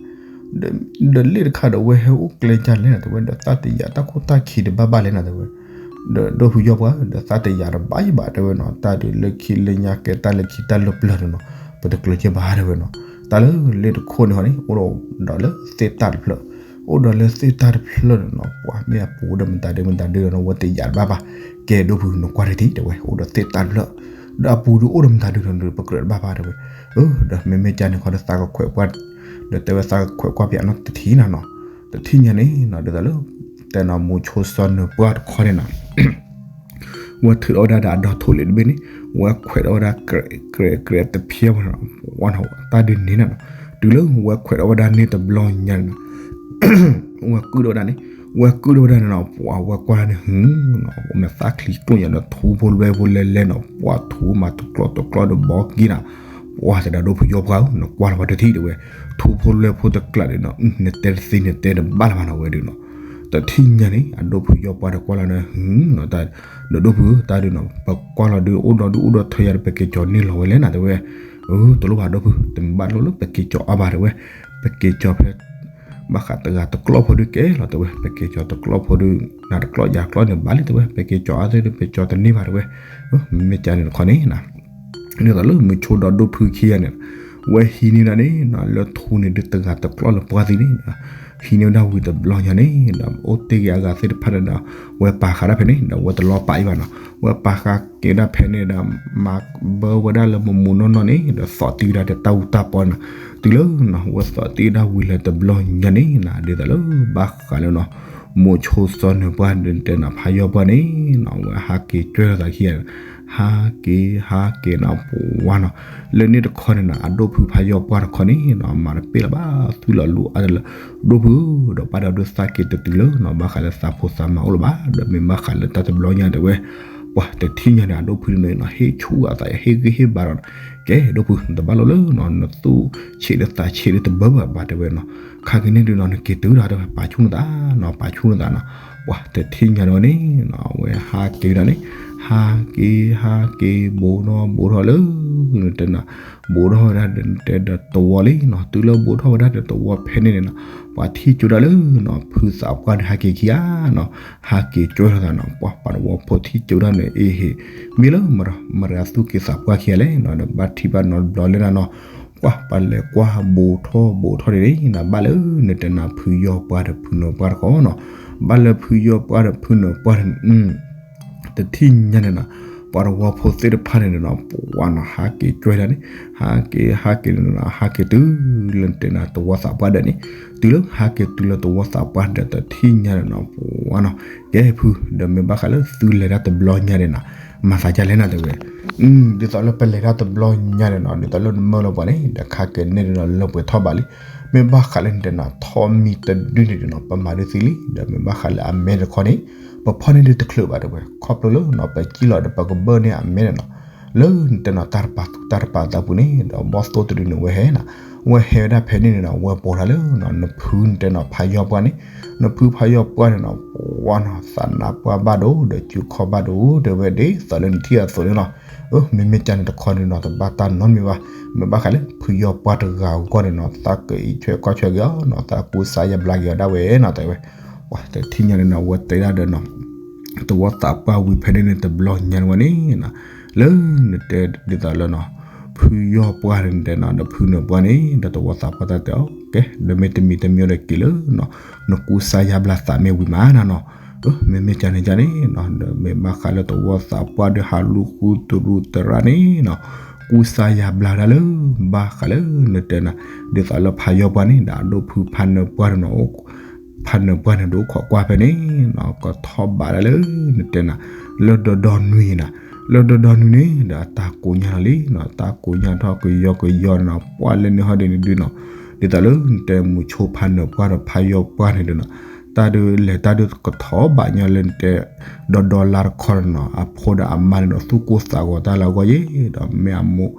ဒီးလ့ၣ်တခါဒီးဝဲဟဲအိၣ်ကျဲဒ်လဲၣ်နၤ တဲဝဲ ဒီးသးတယာ်တၢ်ခိၣ်တၢ်ခံတဘၣ်ဘၣ်လဲၣ်နၤ တဲဝဲ, ဒီးဒိၣ်ဖုယီၤပှၢ် ဒီးသးတယာ်တဘၣ်ယဘၣ်တဲဝဲနီၤ, တၢ်ဒုးလၢခံလၢညါကဲတၢ်လၢခံတၢ်လၢပျၢၤန့ၣ်နီၤ, ပတကျၢၤကဲဘၣ်တဲဝဲနီၤ, တၢ်လၢလ့ၣ်တခိၣ်န့ၣ်ဟီန့ၣ် အိၣ်ဒီးလၢသ့ၣ်တၢ်တဖျၢၣ်, အိၣ်ဒီးလၢသ့ၣ်တၢ်တဖျၢၣ်န့ၣ်နီၤ ပှၤမ့ၢ်အပူၤဒီးမတၤဒုမတၤဒုဒီးနီၤ ဝဲတယာ်တဘၣ်ဘၣ်, ကဲဒိၣ်ဖုနကွၢ်တထံၣ်တဲဝဲ အိၣ်ဒီးသ့ၣ်တၢ်တဖျၢၣ်, ဒီးအပူၤဒုးအိၣ်ဒီးမတၤဒုဒီး ပကြၢးတဘၣ်ဘၣ်တဲဝဲ, အၢ ဒီးမ့မ့ၢ်ကန့ၣ်ခီဒီးသးကခွဲးကွၢ်, ဒီးတဲဝဲသးကခွဲးကွၢ်ပၠးနီၤတထံၣ်နၤနီၤ, တထံၣ်ညါန့ၣ်နီၤ ဒ်သိးလၢ တဲနီၤမိၤဆိစီနၢၤပှၢ်တခီန့ၣ်နီၤ ဝဲထုးထီၣ်ဝဲဒၣ်ဒီးအဒီထိၣ်လံၤတဘ့ၣ်န့ၣ်, ဝဲခွဲးထီၣ်ဝဲဒၣ် ကြဲးကြဲးတဖျၢၣ်ဝဲနီၤ, ဝဲနီၤ တၢ်ဒုးန့ၣ်နၤနီၤ, တုၤလၢဝဲခွဲးထီၣ်ဝဲဒၣ်န့ၣ်တဘျီညါန့ၣ်နီၤ, ဝဲကုၢ်ထီၣ်ဝဲဒၣ်န့ၣ်, ဝဲကုၢ်ထီၣ်ဝဲဒၣ်န့ၣ်နီၤ ပှၤဝဲကွၢ်ဒၣ်န့ၣ် ဟုနီၤ မ့ၢ်သၣ်ချံကျိၣ်ညါဒီးထူဖိလွဲဖိလဲလဲနီၤ ပှၤထူမၤတကျီတကျီဒီးဘီက့ၤနၤ, ပှၤတဲဒီးဒိၣ်ဖုယီၤပှၢ်ဧၢ နကွၢ်လီၤဝဲတထံၣ်တဲဝဲ, ထူဖိလွဲဖိတကျးဒီးနီၤ နတဲတသ့နတဲတဘၣ်လၢၤဘၣ်နီၤဝဲဒုးနီၤ, တထံၣ်ညါန့ၣ် အဒိၣ်ဖုယီၤပှၢ်ဒီးကွၢ်လီၤန့ၣ် ဟုနီၤ ဒီးဒိၣ်ဖုဧၢ တၢ်ဒုးနီၤ ပကွၢ်လီၤဒုးအိၣ်ဒီးဒုးအိၣ်ဒီးထၢယၤဒီး ပက့ၤကၠီၤန့ၢ်လီၤဝဲလဲၣ်နၤတဲဝဲ, အၢ တလိၣ်ဘၣ်ဒိၣ်ဖု တမ့ၢ်ဘၣ်လိၣ်လၢပက့ၤကၠီၤအါဘၣ်တဲဝဲ, ပက့ၤကၠီၤဖဲ ဘၣ်ဃးတဂၤတကျီၢ်ဖိဒုးကဲလီၤတဲဝဲ, ပက့ၤကၠီၤတကျီၢ်ဖိဒုး နၤတကျီၢ်ယၤတကျီၢ်န့ၣ် ဘၣ်လံတဲဝဲ, ပက့ၤကၠီၤအါသ့ၣ်ဒုး ပက့ၤကၠီၤတန့ၢ်ဘၣ်တဲဝဲ, မ့မ့ၢ်ကန့ၣ်တခီန့ၣ် ဒ်သိးလၢမုဆိဒီးဒိၣ်ဖုခံဂၤန့ၣ်, ဝဲဟံးန့ၢ်ဒၣ်န့ၣ်နီၤ လၢထူန့ၣ်ဒုးတဂၤတကျီၢ်လၢပှၢ်သံန့ၣ်, ဟံးန့ၢ်ဝဲဒၣ်ဝံၤတဘျီညါန့ၣ်ဒီး အိၣ်တ့ၢ်က့ၤအဂၤသ့ၣ်တဖၣ်န့ၣ်ဒီး ဝဲပာ်ဃာ်ဒၣ်ဖဲန့ၣ်ဒီး ဝဲတလီၤပာ်အံၤဘၣ်နီၤ, ဝဲပာ်ဃာ်က့ၤဒၣ်ဖဲန့ၣ်ဒီး မၤဘၢဝဲဒၣ်လၢမမူနီၢ်နီၢ်န့ၣ်ဒီး သိးတံၢ်ဝဲဒၣ်တၢ်အူတၢ်ပီန့ၣ်, တုၤလၢနီၤ ဝဲသိးတံၢ်ဝဲဒၣ်ဝံၤလၢတဘျီညါန့ၣ်နီၤ ဒ်သိးလၢဘၣ်ဃးလၢနီၤ မိၤဆိစီနၢၤပှၢ်ဒုးတဲနၤဖးယီၤပှၢ်န့ၣ်နီၤ ဝဲဟးက့ၤကွဲထီၣ်သးခံဂၤန့ၣ် ဟးက့ၤ ဟးက့ၤနီၤ ပဝါနီၤ, လၢန့ၣ်တခီန့ၣ်နီၤ အဒိၣ်ဖုဖးယီၤပှၢ်တခီန့ၣ်နီၤ မၤတပ့ၣ်လၢၤဘၣ် သွံၣ်လီၤလူၤအါတလၢ ဒိၣ်ဖုဧၢ ဒီးဘၣ်ဒီးဒုးသးက့ၤတတုၤလၢနီၤ ဘၣ်ဃးလၢသးဖိသးမါအိၣ်လၢၤဘၣ် ဒီးမ့ၢ်ဘၣ်ဃးလၢတၢ်တဘျီညါတဲဝဲ, ပှၤတထံၣ်ညါန့ၣ် အဒိၣ်ဖုန့ၣ်နီၤ ဟ့ၣ်ဆူၣ်အသး ဟ့ၣ်ဂံၢ်ဟ့ၣ်ဘါဒီး ကဲဒိၣ်ဖု နတဘၣ်လိၣ်လၢနီၤ နသူၣ်ဆံးလၢသးဆံးလၢတဘၣ်ဘၣ်ဘၣ်တဲဝဲနီၤ, ခါက့ၤန့ၣ်ဒုးနီၤ နက့ၤတုၤဒီးတဲဝဲ ပာ်ဆူၣ်နသးနီၤ ပာ်ဆူၣ်နသးနီၤ, ပှၤတထံၣ်ညါန့ၣ်ဝဲန့ၣ်နီၤ အဝဲဟးက့ၤဒၣ်န့ၣ် ဟးက့ၤ ဟးက့ၤ ဘူးထီၣ် ဘူးထီၣ်လၢ နတဲနီၤ ဘူးထီၣ်ဝဲဒၣ်ဒီး နတဲဒီးသဝီလံနီၤ တုၤလၢဘူးထီၣ်ဝဲဒၣ်ဒီးသဝီဖဲန့ၣ်န့ၣ်နီၤ ပှၤထံၣ်ကၠိဒၣ်လၢနီၤ ဖုသးပှၢ်ဒီးဟးက့ၤခံဂၤနီၤ ဟးက့ၤကွဲထီၣ်သးနီၤ ပှၤပှၤတဝီဖိထံၣ်ကၠိဒၣ်န့ၣ် အ့ဟ့ၣ် မ့ၢ်လၢမတၤသူၣ်က့ၤသးပှၢ်ခံဂၤလဲၣ်နီၤ ဒီးဘၣ်ထံၣ်ဘၣ်နီၤတဘျီလဲၣ်နၤနီၤ ပှၤပှၤလဲၤကွၢ်ဘူးထီၣ်ဘူးထီၣ်ဒ်န့ၣ်နီၤ ဘၣ်လၢနတဲနီၤ ဖုယီၤပှၢ်ဒီးဖုနၢၤပှၢ်တခီနီၤ ဘၣ်လၢဖုယီၤပှၢ်ဒီးဖုနၢၤပှၢ်န့ၣ် တထံၣ်ညါန့ၣ်နီၤ ပှၤတဝီဖိသ့ၣ်တဖၣ်န့ၣ်နီၤ ပှၤနီၤ ဟးက့ၤကွဲဒၣ်န့ၣ် ဟးက့ၤ ဟးက့ၤန့ၣ်နီၤ ဟးက့ၤတုၤလၢနတဲနီၤ သဝီသးပှၢ်ဒီးန့ၣ် တုၤလၢဟးက့ၤတုၤလၢသဝီသးပှၢ်ဒီးတထံၣ်ညါန့ၣ်နီၤ ပှၤနီၤ ကဲဖု ဒီးမ့ၢ်ဘၣ်ဃးလၢသုလဲၤတၢ်တဘျီညါန့ၣ်နီၤ မၤသးဒ်လဲၣ်နၤတဲဝဲ ဒ်သိးလၢပလဲၤတၢ်တဘျီညါန့ၣ်နီၤ ဒ်သိးလၢနမၢလီၤပှၤန့ၣ် ဒီးခါက့ၤန့ၣ်ဒီးလၢပှဲၤထီၣ်ဘၣ်လံ မ့ၢ်ဘၣ်ဃးလၢနတဲနီၤ ထီၣ်မံတဒုန့ၣ်နီၤ ပမၤဒုးသံလံ ဒီးမ့ၢ်ဘၣ်ဃးလၢအမဲတခီန့ၣ် ပဖီၣ်န့ၢ်ဒုးတချုးဘၣ်တဲဝဲ ခီဖျိလၢနီၤ ပစံၣ်လီၤဒီးပကဘၢၣ်န့ၢ်အမဲန့ၣ်နီၤ လၢနတဲနီၤ တၢ်တပာ်သူၣ်တၢ်တပာ်သးပူၤန့ၣ် ဒီးဘီၣ်သိၣ်တဒုန့ၣ် ဝဲဟဲနီၤ ဝဲဟဲဝဲဒၣ်ဖဲန့ၣ်န့ၣ်နီၤ ဝဲပိာ်တၢ်လၢနီၤ နဖုနတဲနီၤ ဖးယီၤပှၢ်န့ၣ် နဖုဖးယီၤပှၢ်န့ၣ်နီၤ ပှၤနီၤ သးနါပှၢ်ဘၣ်ဒိ ဒီးစုခီၣ်ဘၣ်ဒိ တဲဝဲဒ်သိးလၢနထံၣ်အသိးန့ၣ်လီၤ. အၢ မ့မ့ၢ်ကန့ၣ်တခီန့ၣ်နီၤ တဘၣ်တၢ်နီတမံၤဘၣ်. မ့ၢ်ဘၣ်ဃးလၢဖုယီၤပှၢ်တဂၤအဂီၢ်န့ၣ်နီၤ သးကအံးထွဲကွၢ်ထွဲက့ၤအီၤနီၤ သးကူစါယါဘျါက့ၤအီၤဒၣ်ဝဲနီၤ တဲဝဲ. ပှၤတထံၣ်ညါန့ၣ်နီၤ ဝဲတဲဒၣ်ဒီးနီၤ သဝီသးပှၢ်ဝံၤဖဲန့ၣ်န့ၣ် တဘျီညါန့ၣ်ဝဲန့ၣ်နီၤ လၢနတဲဒ်သိးလၢနီၤ ဖုယီၢ်ပှၢ်န့ၣ်တဲနီၤ ဒီးဖုနၢၤပှၢ်န့ၣ် ဒီးသဝီသးပှၢ်တၢ်တဲအီၤ ကဲ ဒီးမ့တမံၤတမံၤဒီးက့ၤလၢနီၤ နကူစါယါဘျါသးမ့ၢ်ဝံၤမးနီၤနီၤ, မ့မ့ၢ်ကန့ၣ်ကန့ၣ်နီၤ ဒီးမ့ၢ်ဘၣ်ဃးလၢသဝီသးပှၢ်ဒီးဟးလူၤဃုတရူးတရါန့ၣ်နီၤ ကူစါယါဘျါဒၣ်လၢ ဘၣ်ဃးလၢနတဲနၤ ဒ်သိးလၢဖးယီၢ်ပှၢ်န့ၣ် ဒီးအဒိၣ်ဖုဖးနၢၤပှၢ်န့ၣ်နီၤ ဖးနၢၤပှၢ်န့ၣ် ဒိၣ်ခိးကွၢ်ဖဲန့ၣ်နီၤ ကထီၣ်ဘးဒၣ်လၢ နတဲနၤ လၢဒီဒီနွံနၤ လၢဒီဒီနွံန့ၣ် ဒီးအတၢ်ကိးညါလီၤလံနီၤ တၢ်ကိးညါထီၣ်ကယီကယီနီၤ ပှၢ်လၢန့ၣ်ဟီဒ်န့ၣ်ဒုနီၤ ဒ်သိးလၢနတဲမုဆိဖးနၢၤပှၢ်ဒီးဖးယီၢ်ပှၢ်န့ၣ်ဒုနီၤ တၢ်ဒုးလဲၤတၢ်ဒုးကထီၣ်ဘးညီလၢနတဲ ဒီဒီလါတခီနီၤ အဖိဒီးအမါန့ၣ်ဒီး သူၣ်ကိၢ်သးဂီၤတၢ်လၢအဂီၢ်ယဲ ဒီးမ့ၢ်အမိၢ်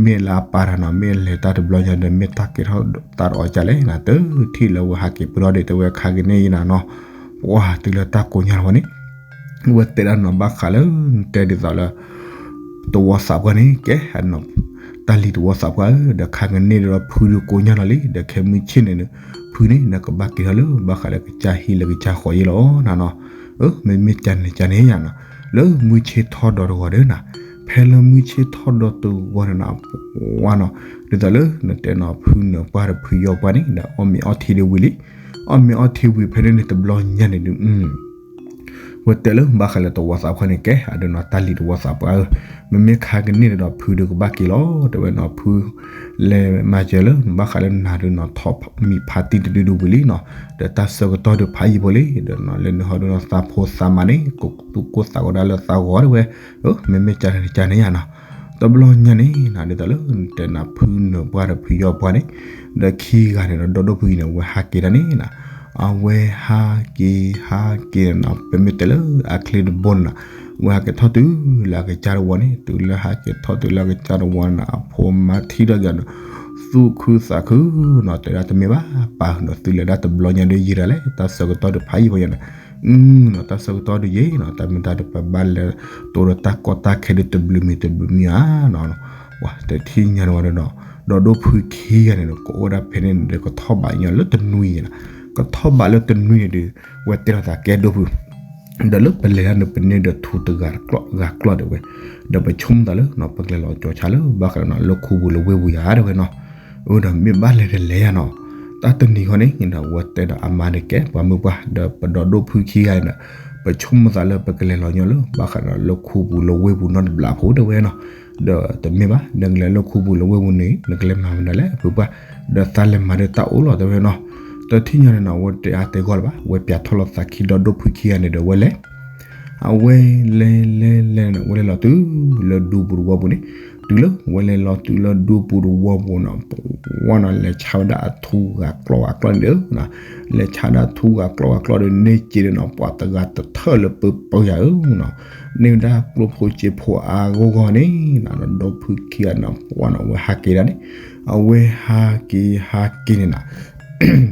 မ့ၢ်လၢအပၢ်တၢ်နီၤ မ့ၢ်လဲၤတၢ်တဘျီညါဒီး မ့ၢ်တၢ်ကဲထီၣ်သးဒီးအီၤကလဲၣ်နီၤ တထံၣ်လၢဝဲဟးက့ၤပှဲၤထီၣ်ဒံး တဲဝဲခါကန့ၢ်ယဲနီၤနီၤ ပှၤတုၤလၢတၢ်ကိးညါလီၤဝဲန့ၣ် ဝဲတဲဒၣ်နီၤ ဘၣ်ဃးလၢ နတဲဒ်သိးလၢ သဝီသးပှၢ်န့ၣ် ကဲ တၢ်လံၤသဝီသးပှၢ်ဧၢ ဒီးခါကန့ၢ်ဒီးဖုဒုးကိးညါလီၤလံ ဒီးခဲမုၢ်ဆ့ၣ်န့ၣ် ဖုန့ၣ် နကဘၣ်က့ၤထီၣ်လၢ ဘၣ်ဃးလၢကစၢ်ဟံၣ်လၢကစၢ်ဃီယဲလီၤနီၤနီၤ, မ့မ့ၢ်ကန့ၣ်ကန့ၣ်ယါနီၤ, လၢမုၢ်ဆ့ၣ်ထီၣ်ဒီးတဂီၤဒီးနၤ, ဖဲလၢမုၢ်ဆ့ၣ်ထီၣ်ဒီးတဂီၤန့ၣ်နီၤ ပှၤနီၤ, ဒ်သိးလၢနတဲနီၤ ဖုနၢၤပှၢ်ဒီးဖုယီၢ်ပှၢ်န့ၣ် ဒီးအီၣ်မ့ၤအီထံဒ်ဝံၤလံ, အီၣ်မ့ၤအီထံဝံၤဖဲန့ၣ်န့ၣ် တဘျီညါန့ၣ်ဒုး ဝဲတဲလၢဘၣ်ဃးလၢသဝီသးပှၢ်န့ၣ် ကဲ အဒိနီၤ တၢ်လံၤသဝီသးပှၢ်ဧၢ, မ့မ့ၢ်ခါကန့ၢ်ဒီးဖုဒုးကဘၣ်က့ၤလီၤ တဲဝဲနီၤ, ဖုလဲၤမၤစၢၤလၢ ဘၣ်ဃးလၢနၤဒုးနီၤ ထီၣ်မံၤဖးတံၢ်တဒုဒ်ဝံၤလံနီၤ, ဒီးတၢ်ဆၢကတီၢ်ဒုးဖးယံာ်ဖိလံ, ဒီးနီၤ လၢနဟီဒုးနီၤ သးဖိသးမါန့ၣ် ကသူၣ်ကိၢ်သးဂီၤဒၣ်လၢသးဂီၤတဲဝဲ, မ့မ့ၢ်ကန့ၣ်ကန့ၣ်ယါနီၤ, တဘျီညါန့ၣ်နီၤ ဒ်သိးလၢနတဲနၤ ဖုနၢၤပှၢ်ဒီးဖုယီၢ်ပှၢ်န့ၣ်, ဒီးခံဂၤန့ၣ်ဒီး ဒီဒိၣ်ဖုအံၤန့ၣ် အဝဲဟးက့ၤဟးက့ၤနီၤ, အဝဲဟးက့ၤဟးက့ၤနီၤ ပမ့ၢ်တဲလၢအချ့တဘိန့ၣ်နီၤ, အဝဲဟးက့ၤထီၣ်တုၤလၢအကစၢ်တဝီန့ၣ်, တုၤလၢဟးက့ၤထီၣ်တုၤလၢအကစၢ်တဝီန့ၣ်နီၤ အဖိမါထံၣ်ထီၣ်က့ၤဒီး သူၣ်ခုသးခုနီၤ, တဲဒၣ်တမ့ၢ်ဘၣ် ပၢ်ဒီးသုလဲၤဒၣ်တဘျီညါဒီးယံာ်ဒၣ်လဲၣ်, တၢ်ဆၢကတီၢ်ဒုးဖးယံာ်ဖိယါန့ၣ်, နီၤ တၢ်ဆၢကတီၢ်ဒုးယံာ်နီၤ, တၢ်မ့ၢ်တၢ်ဒုးပဘၣ်လဲၤတိၢ်ဒီးတၢ်ကီတၢ်ခဲဒုးတဘျုးမံၤတဘျုးမံၤဧါနီၤ, ပှၤတထံၣ်ညါန့ၣ်ဝဲဒီးနီၤ, ဒီးဒိၣ်ဖုခံဂၤန့ၣ်ဒီး ကအိၣ်ဒၣ်ဖဲန့ၣ်န့ၣ်ဒီး ကထီၣ်ဘးညီလၢတနွံန့ၣ်နီၤ, ကထီၣ်ဘးလၢတနွံန့ၣ်ဒီး ဝဲတဲလီၤသးကဲဒိၣ်ဖု ဒီးလၢပလဲၤဒၣ်န့ၣ် ပန့ၢ်ဒီးထူတဂၤကျီၢ်ဂၤကျီၢ်တဲဝဲ, ဒီးပဆိကမိၣ်သးလၢနီၤ ပကလဲၤလီၤကၠီၤဆါလၢ ဘၣ်ဃးဒီးနီၤ လၢခူပူၤလၢဝ့ၢ်ပူၤယါတဲဝဲနီၤ, အၢ ဒီးမ့ၢ်ဘၣ်လဲၤတလဲၤယါနီၤ, တၢ်တနံၤဃီန့ၣ် ဒီးဝဲတဲဒီးအမါန့ၣ်ကဲ ပှၤမုၢ်ပှၢ် ဒီးပဒီးဒိၣ်ဖုခံဂၤန့ၣ်ဒီး ပဆိကမိၣ်သးလၢပကလဲၤလီၤညီလၢ ဘၣ်ဃးဒီးလၢခူပူၤလၢဝ့ၢ်ပူၤနီတဘျီဖိတဲဝဲနီၤ, ဒီးတမ့ၢ်ဘၣ် နကလဲၤလၢခူပူၤလၢဝ့ၢ်ပူၤန့ၣ် နကလဲၤမၤမနုၤလဲၣ် ဖုပှၢ်, ဒီးသးလဲၤမၤဒီးတၢ်အိၣ်လီၤတဲဝဲနီၤ, တထံၣ်ညါန့ၣ်နီၤ ဝဲတဲအါတဲဂီၢ်လၢၤဘၣ်, ဝဲပၠးထီၣ်လီၤသးခံဒီးဒိၣ်ဖုခံဂၤန့ၣ်ဒီးဝဲလဲၤ အဝဲလဲၤလဲၤလဲၤန့ၣ် ဝဲလဲၤလီၤတုၤလၢဒူပူၤတဝီပူၤန့ၣ်, တုၤလၢဝဲလဲၤလီၤတုၤလၢဒူပူၤတဝီပူၤနီၤ, ပှၤနီၤ လဲၤဆါဝဲဒၣ်အထူဂၤကျီၢ်ဂၤကျီၢ်န့ၣ်ဒီး, လဲၤဆါဒၣ်ထူဂၤကျီၢ်ဂၤကျီၢ်ဒီး န့ၢ်စ့ဒီးနီၤ ပှၤတဂၤတထၢၣ်လၢပပၢယၤဧၢနီၤ, န့ၢ်ဝဲဒၣ်ကျိၣ်ဖိစ့ဖိအါဂီၢ်ဂီၢ်န့ၣ်နီၤ, ဒီးဒိၣ်ဖုခံဂၤနီၤ ပှၤနီၤ ဝဲဟးက့ၤဒၣ်န့ၣ်, အဝဲဟးက့ၤဟးက့ၤန့ၣ်နီၤ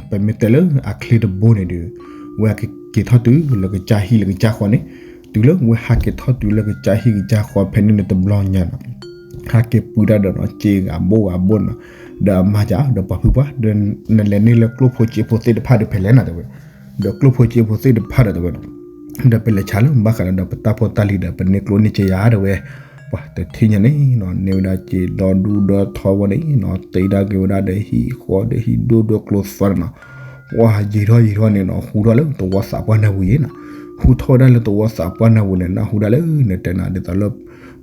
ပမ့ၢ်တဲလၢအချ့တဘိန့ၣ်ဒီး, ဝဲဟးက့ၤထီၣ်တုၤလၢကစၢ်ဟံၣ်လၢကစၢ်ဃီန့ၣ်, တုၤလၢဝဲဟးက့ၤထီၣ်တုၤလၢကစၢ်ဟံၣ်ကစၢ်ဃီဖဲန့ၣ်န့ၣ်တဘျီညါနီၤ, ဟးက့ၤပှ့ၤဒၣ်ဒီးနီၤ စ့ဂၤဘိဂၤဘိနီၤ, ဒီးအမါကဒီးပှၤဖုပှၢ် ဒီးနလဲၤန့ၢ်လၢကျိၣ်ဖိစ့ဖိသ့ၣ်တဖၣ်ဒီးဖဲလဲၣ်နီၤတဲဝဲ, ဒီးကျိၣ်ဖိစ့ဖိသ့ၣ်တဖၣ်ဒီးတဲဝဲနီၤ, ဒီးပလဲၤဆါလၢဘၣ်ဃးဒီးပတၢ်ဖိတၢ်လံၤဒီး ပန့ၢ်ကျိၣ်န့ၢ်စ့ယါတဲဝဲ, ပှၤတထံၣ်ညါန့ၣ်နီၤ န့ၢ်ဝဲဒၣ်စ့ဒီဒူၣ်ဒီထီဝဲန့ၣ်နီၤ တ့ဒၣ်က့ၤဝဲဒၣ်ဒီးဟံၣ်ဃီဒီးဟံၣ်ဒိၣ်ဒီးကျိၤသွါန့ၣ်နီၤ, ပှၤယံာ်ထီၣ်ယံာ်ထီၣ်န့ၣ်နီၤ ဟူထီၣ်လၢသဝီသးပှၢ်နၢ်ပူၤယဲနီၤ, ဟူထီၣ်ဝဲဒၣ်လၢသဝီသးပှၢ်နၢ်ပူၤန့ၣ် နၢ်ဟူဒၣ်လၢနတဲနၤဒ်သိးလၢ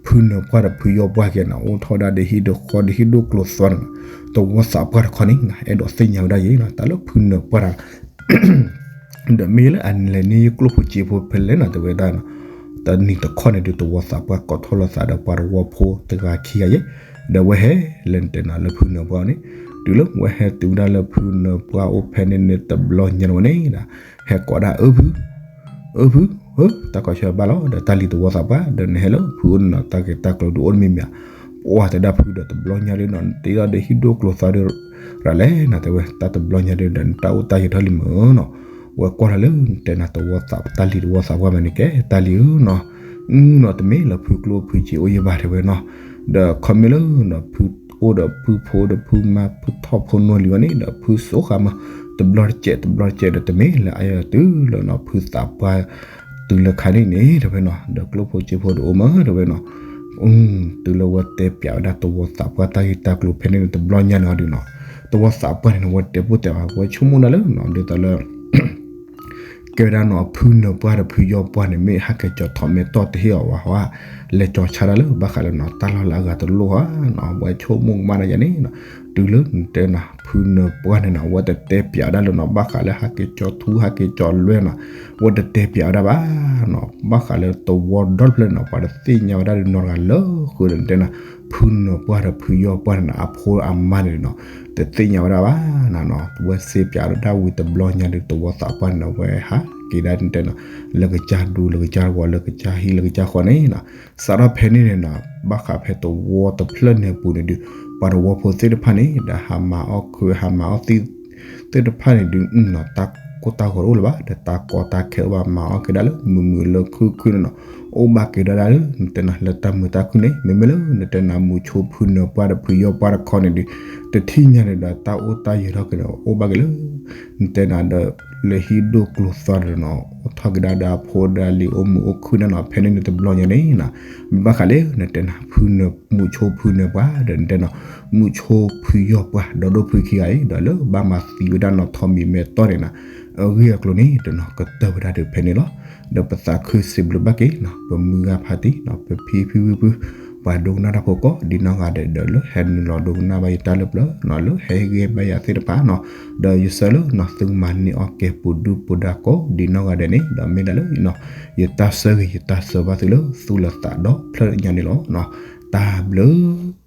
ဖုနၢၤပှၢ်ဒီးဖုယီၢ်ပှၢ်က့ၤနီၤ အိၣ်ထီၣ်ဝဲဒၣ်ဒီးဟံၣ်ဒီးဃီဒီးဟံၣ်ဒိၣ်ကျိၤသွါန့ၣ်နီၤ, သဝီသးပှၢ်တခီန့ၣ်နီၤ အဲၣ်ဒိးသ့ၣ်ညါဝဲဒၣ်ယဲနီၤ တၢ်လၢဖုနၢၤပှၢ်တၢ် ဒီးမ့ၢ်လၢအလဲၤန့ၢ်ယကျိၣ်ဖိစ့ဖိဖဲလဲၣ်နီၤတဲဝဲဒၣ်နီၤ, တနံၤတခီန့ၣ်ဒုးသဝီသးပှၢ်ကိးထီၣ်လိာ်သးဒီးပှၤတဝီဖိတဂၤခံဂၤယဲ, ဒီးဝဲဟဲလၢနတဲနၤလၢဖုနၢၤပှၢ်န့ၣ်, တုၤလၢဝဲဟဲတုၤဝဲဒၣ်လၢဖုနၢၤပှၢ်အိၣ်ဖဲန့ၣ်န့ၣ်တဘျီညါဝဲန့ၣ်ဒီး, ဟဲကိးဒၣ်အၢဖု အၢဖု ဧၢ တၢ်ကီဆၢဘၣ်လီၤ ဒီးတၢ်လံၤသဝီသးပှၢ် ဒီးနဟဲလၢဖုအိၣ်န့ၣ်နီၤ တၢ်ဂ့ၢ်တၢ်ကျိၤဒုးအိၣ်တမံၤမံၤဧါ, ပှၤတဲဒၣ်ဖုဒီးတဘျီညါဒုးနီၤ နတ့ထီၣ်ဒီးဟံၣ်ဒိၣ်ကျိၤသွါဒုးရၤလဲၣ်နီၤတဲဝဲ တၢ်တဘျီညါဒုးဒီးနတၢ်အိၣ်တၢ်ယံာ်ထီၣ်လံမ့ၢ်နီၤ, ဝဲကွၢ်လီၤလၢနတဲနၤသဝီသး တၢ်လံၤသဝီသးပှၢ်မ့ၢ်န့ၣ်ကဲ တၢ်လံၤဧၢနီၤ, နီၤတမ့ၢ်လၢဖုကျိဖုစ့အိၣ်ယဘၣ်တဲဝဲနီၤ, ဒီးခီမ့ၢ်လၢနီၤ ဖုအိၣ်ဒီးဖုဖိဒီးဖုမါဖုထီၣ်ဖိနီၢ်လံဝဲန့ၣ်ဒီး ဖုစိဃာ်မး တဘျီတစဲးတဘျီတစဲးဒီးတမ့ၢ်လၢအယၤတုၤလၢနီၤ ဖုသးပှၢ်တုၤလၢခါန့ၣ်န့ၣ်တဲဝဲနီၤ ဒီးကျိၣ်ဖိစ့ဖိတအိၣ်မးတဲဝဲနီၤ, တုၤလၢဝဲတဲပျးဝဲဒၣ်သဝီသးပှၢ်တၢ်ဂ့ၢ်တၢ်ကျိၤဖဲန့ၣ်န့ၣ် တဘျီညါန့ၣ်အီၤဒုးနီၤ, သဝီသးပှၢ်န့ၣ်န့ၣ် ဝဲတဲပိၢ်တဲဘၣ် ဝဲဆိကမိၣ်ဒၣ်လၢနီၤ ဒ်သိးလၢ ကဲဝဲဒၣ်နီၤ ဖုနၢၤပှၢ်ဒီးဖုယီၢ်ပှၢ်န့ၣ် မ့ၢ်ဟဲက့ၤကၠီၤထီၣ်မဲာ်တီၢ်တဟ့ၣ်အီၤဝဲဟီဧါ, လဲၤကၠီၤဆါတၢ်လၢဘၣ်ဃးလၢနီၤ တၢ်လီၢ်လၢအဂၤတလိၣ်ဧါနီၤ, ဝဲဆိကမိၣ်ကမၣ်ဒၣ်ယၤန့ၣ်နီၤ, တုၤလၢနတဲနီၤ ဖုနၢၤပှၢ်န့ၣ်နီၤ ဝဲတတဲပျးဝဲဒၣ်လၢနီၤ ဘၣ်ဃးလၢဟဲက့ၤကၠီၤထူ ဟဲက့ၤကၠီၤလွဲနီၤ, ဝဲတတဲပျးဝဲဒၣ်ဘၣ်နီၤ, ဘၣ်ဃးလၢသဝီဒီတဖျၢၣ်န့ၣ်နီၤ ပှၤတသ့ၣ်ညါဝဲဒၣ်ဒုးနီတဂၤလၢဃုာ်ဒီးနတဲနီၤ, ဖုနၢၤပှၢ်ဒီးဖုယီၢ်ပှၢ်န့ၣ်နီၤ အဖိအမါန့ၣ်နီၤ တသ့ၣ်ညါဝဲဒၣ်ဘၣ်နီၤ, ဝဲစ့ပျးဒၣ်ဝံၤတဘျီညါဒုး သဝီသးပှၢ်န့ၣ်နီၤ ဝဲဟးက့ၤဒၣ်နတဲနီၤ လၢကစၢ်ဒူလၢကစၢ်ဂီၤ လၢကစၢ်ဟံၣ်လၢကစၢ်ဃီန့ၣ်နီၤ, စးထီၣ်ဖဲန့ၣ်န့ၣ်နီၤ ဘၣ်ဃးဖဲသဝီတဖျၢၣ်န့ၣ်အပူၤန့ၣ်ဒုး ပှၤသဝီဖိသ့ၣ်တဖၣ်န့ၣ် ဒီးဟးမၤအီၣ်ခုး ဟးမၤအီၣ်သံ သ့ၣ်တဖၣ်န့ၣ်ဒုး တၢ်ကိၢ်တၢ်ဂီၤတအိၣ်လၢၤဘၣ် ဒီးတၢ်ကီတၢ်ခဲအိၣ်ဘၣ် မၤအီၣ်က့ၤဒၣ်လၢမုာ်မုာ်လၢခုၣ်ခုၣ်န့ၣ်နီၤ, အိၣ်ဘၣ်က့ၤဒၣ်ဒၣ်လၢနတဲနီၤ လၢတၢ်မုာ်တၢ်ခုၣ်န့ၣ် မ့မ့ၢ်လၢနတဲနီၤ မုၢ်ဆိဖုနၢၤပှၢ်ဒီးဖုယီၢ်ပှၢ်တခီန့ၣ်ဒုး တထံၣ်ညါန့ၣ်ဒီး တၢ်အိၣ်တၢ်ယၢၤထီၣ်က့ၤန့ၣ် အိၣ်ဘၣ်က့ၤလၢ နတဲနီၤဒီး လၢဟံၣ်ဒိၣ်ကျိၤသွါဒီးနီၤ အိၣ်ထီၣ်က့ၤဒၣ်ဒီးအဖိဒီးလံၤ အိၣ်မုာ်အိၣ်ခုၣ်န့ၣ်နီၤ, ဖဲန့ၣ်န့ၣ်တဘျီညါန့ၣ်နီၤ မ့ၢ်ဘၣ်ဃးလၢနတဲနီၤ ဖုနၢၤ မုၢ်ဆိဖုနၢၤပှၢ် ဒီးနတဲနီၤ မုၢ်ဆိဖုယီၢ်ပှၢ် ဒီးဒိၣ်ဖုခံဂၤအံၤ ဒီးလၢဘၣ်မၤသံဝဲဒၣ်နီၤ ထီးမံၤမဲာ်တီၢ်န့ၣ်နီၤ အဂ့ၢ်အကျိၤန့ၣ် တနီၤကတၢၢ်ဝဲဒၣ်ဒီးဖဲန့ၣ်လီၤ. ဒီးပသးခုစံးဘျုးဘၣ်က့ၤနီၤ ပမုၢ်ဂၤဖးတံၢ်နီၤ ပဖံဖံဖုဖု ပှၤဒိကနၣ်တၢ်ဖိကိးဒ်နီၢ်ဂၤဒဲး ဒီးလၢဟဲနုာ်လီၤဒိကနၣ်ဘၣ်ယတၢ်လၢပျၢၤနီၤ လၢဟဲဟ့ၣ်ဂံၢ်ဘါယၤသ့ၣ်တဖၣ်နီၤ, ဒီးယဆၢလၢနီၤ သုကမၤန့ၢ်အီၣ်ကဲပူၤဒုပူၤဒါကိးဒ်နီၢ်ဂၤဒဲးန့ၣ် ဒီးမ့ၢ်ဒၣ်လၢနီၤ ယတၢ်ဆၢဂ့ၤ ယတၢ်ဆၢဘၣ်သုလၢသူၣ်လၢသးဒီဖျၢၣ်ညါန့ၣ်လီၤ. တၢ်ဘျုး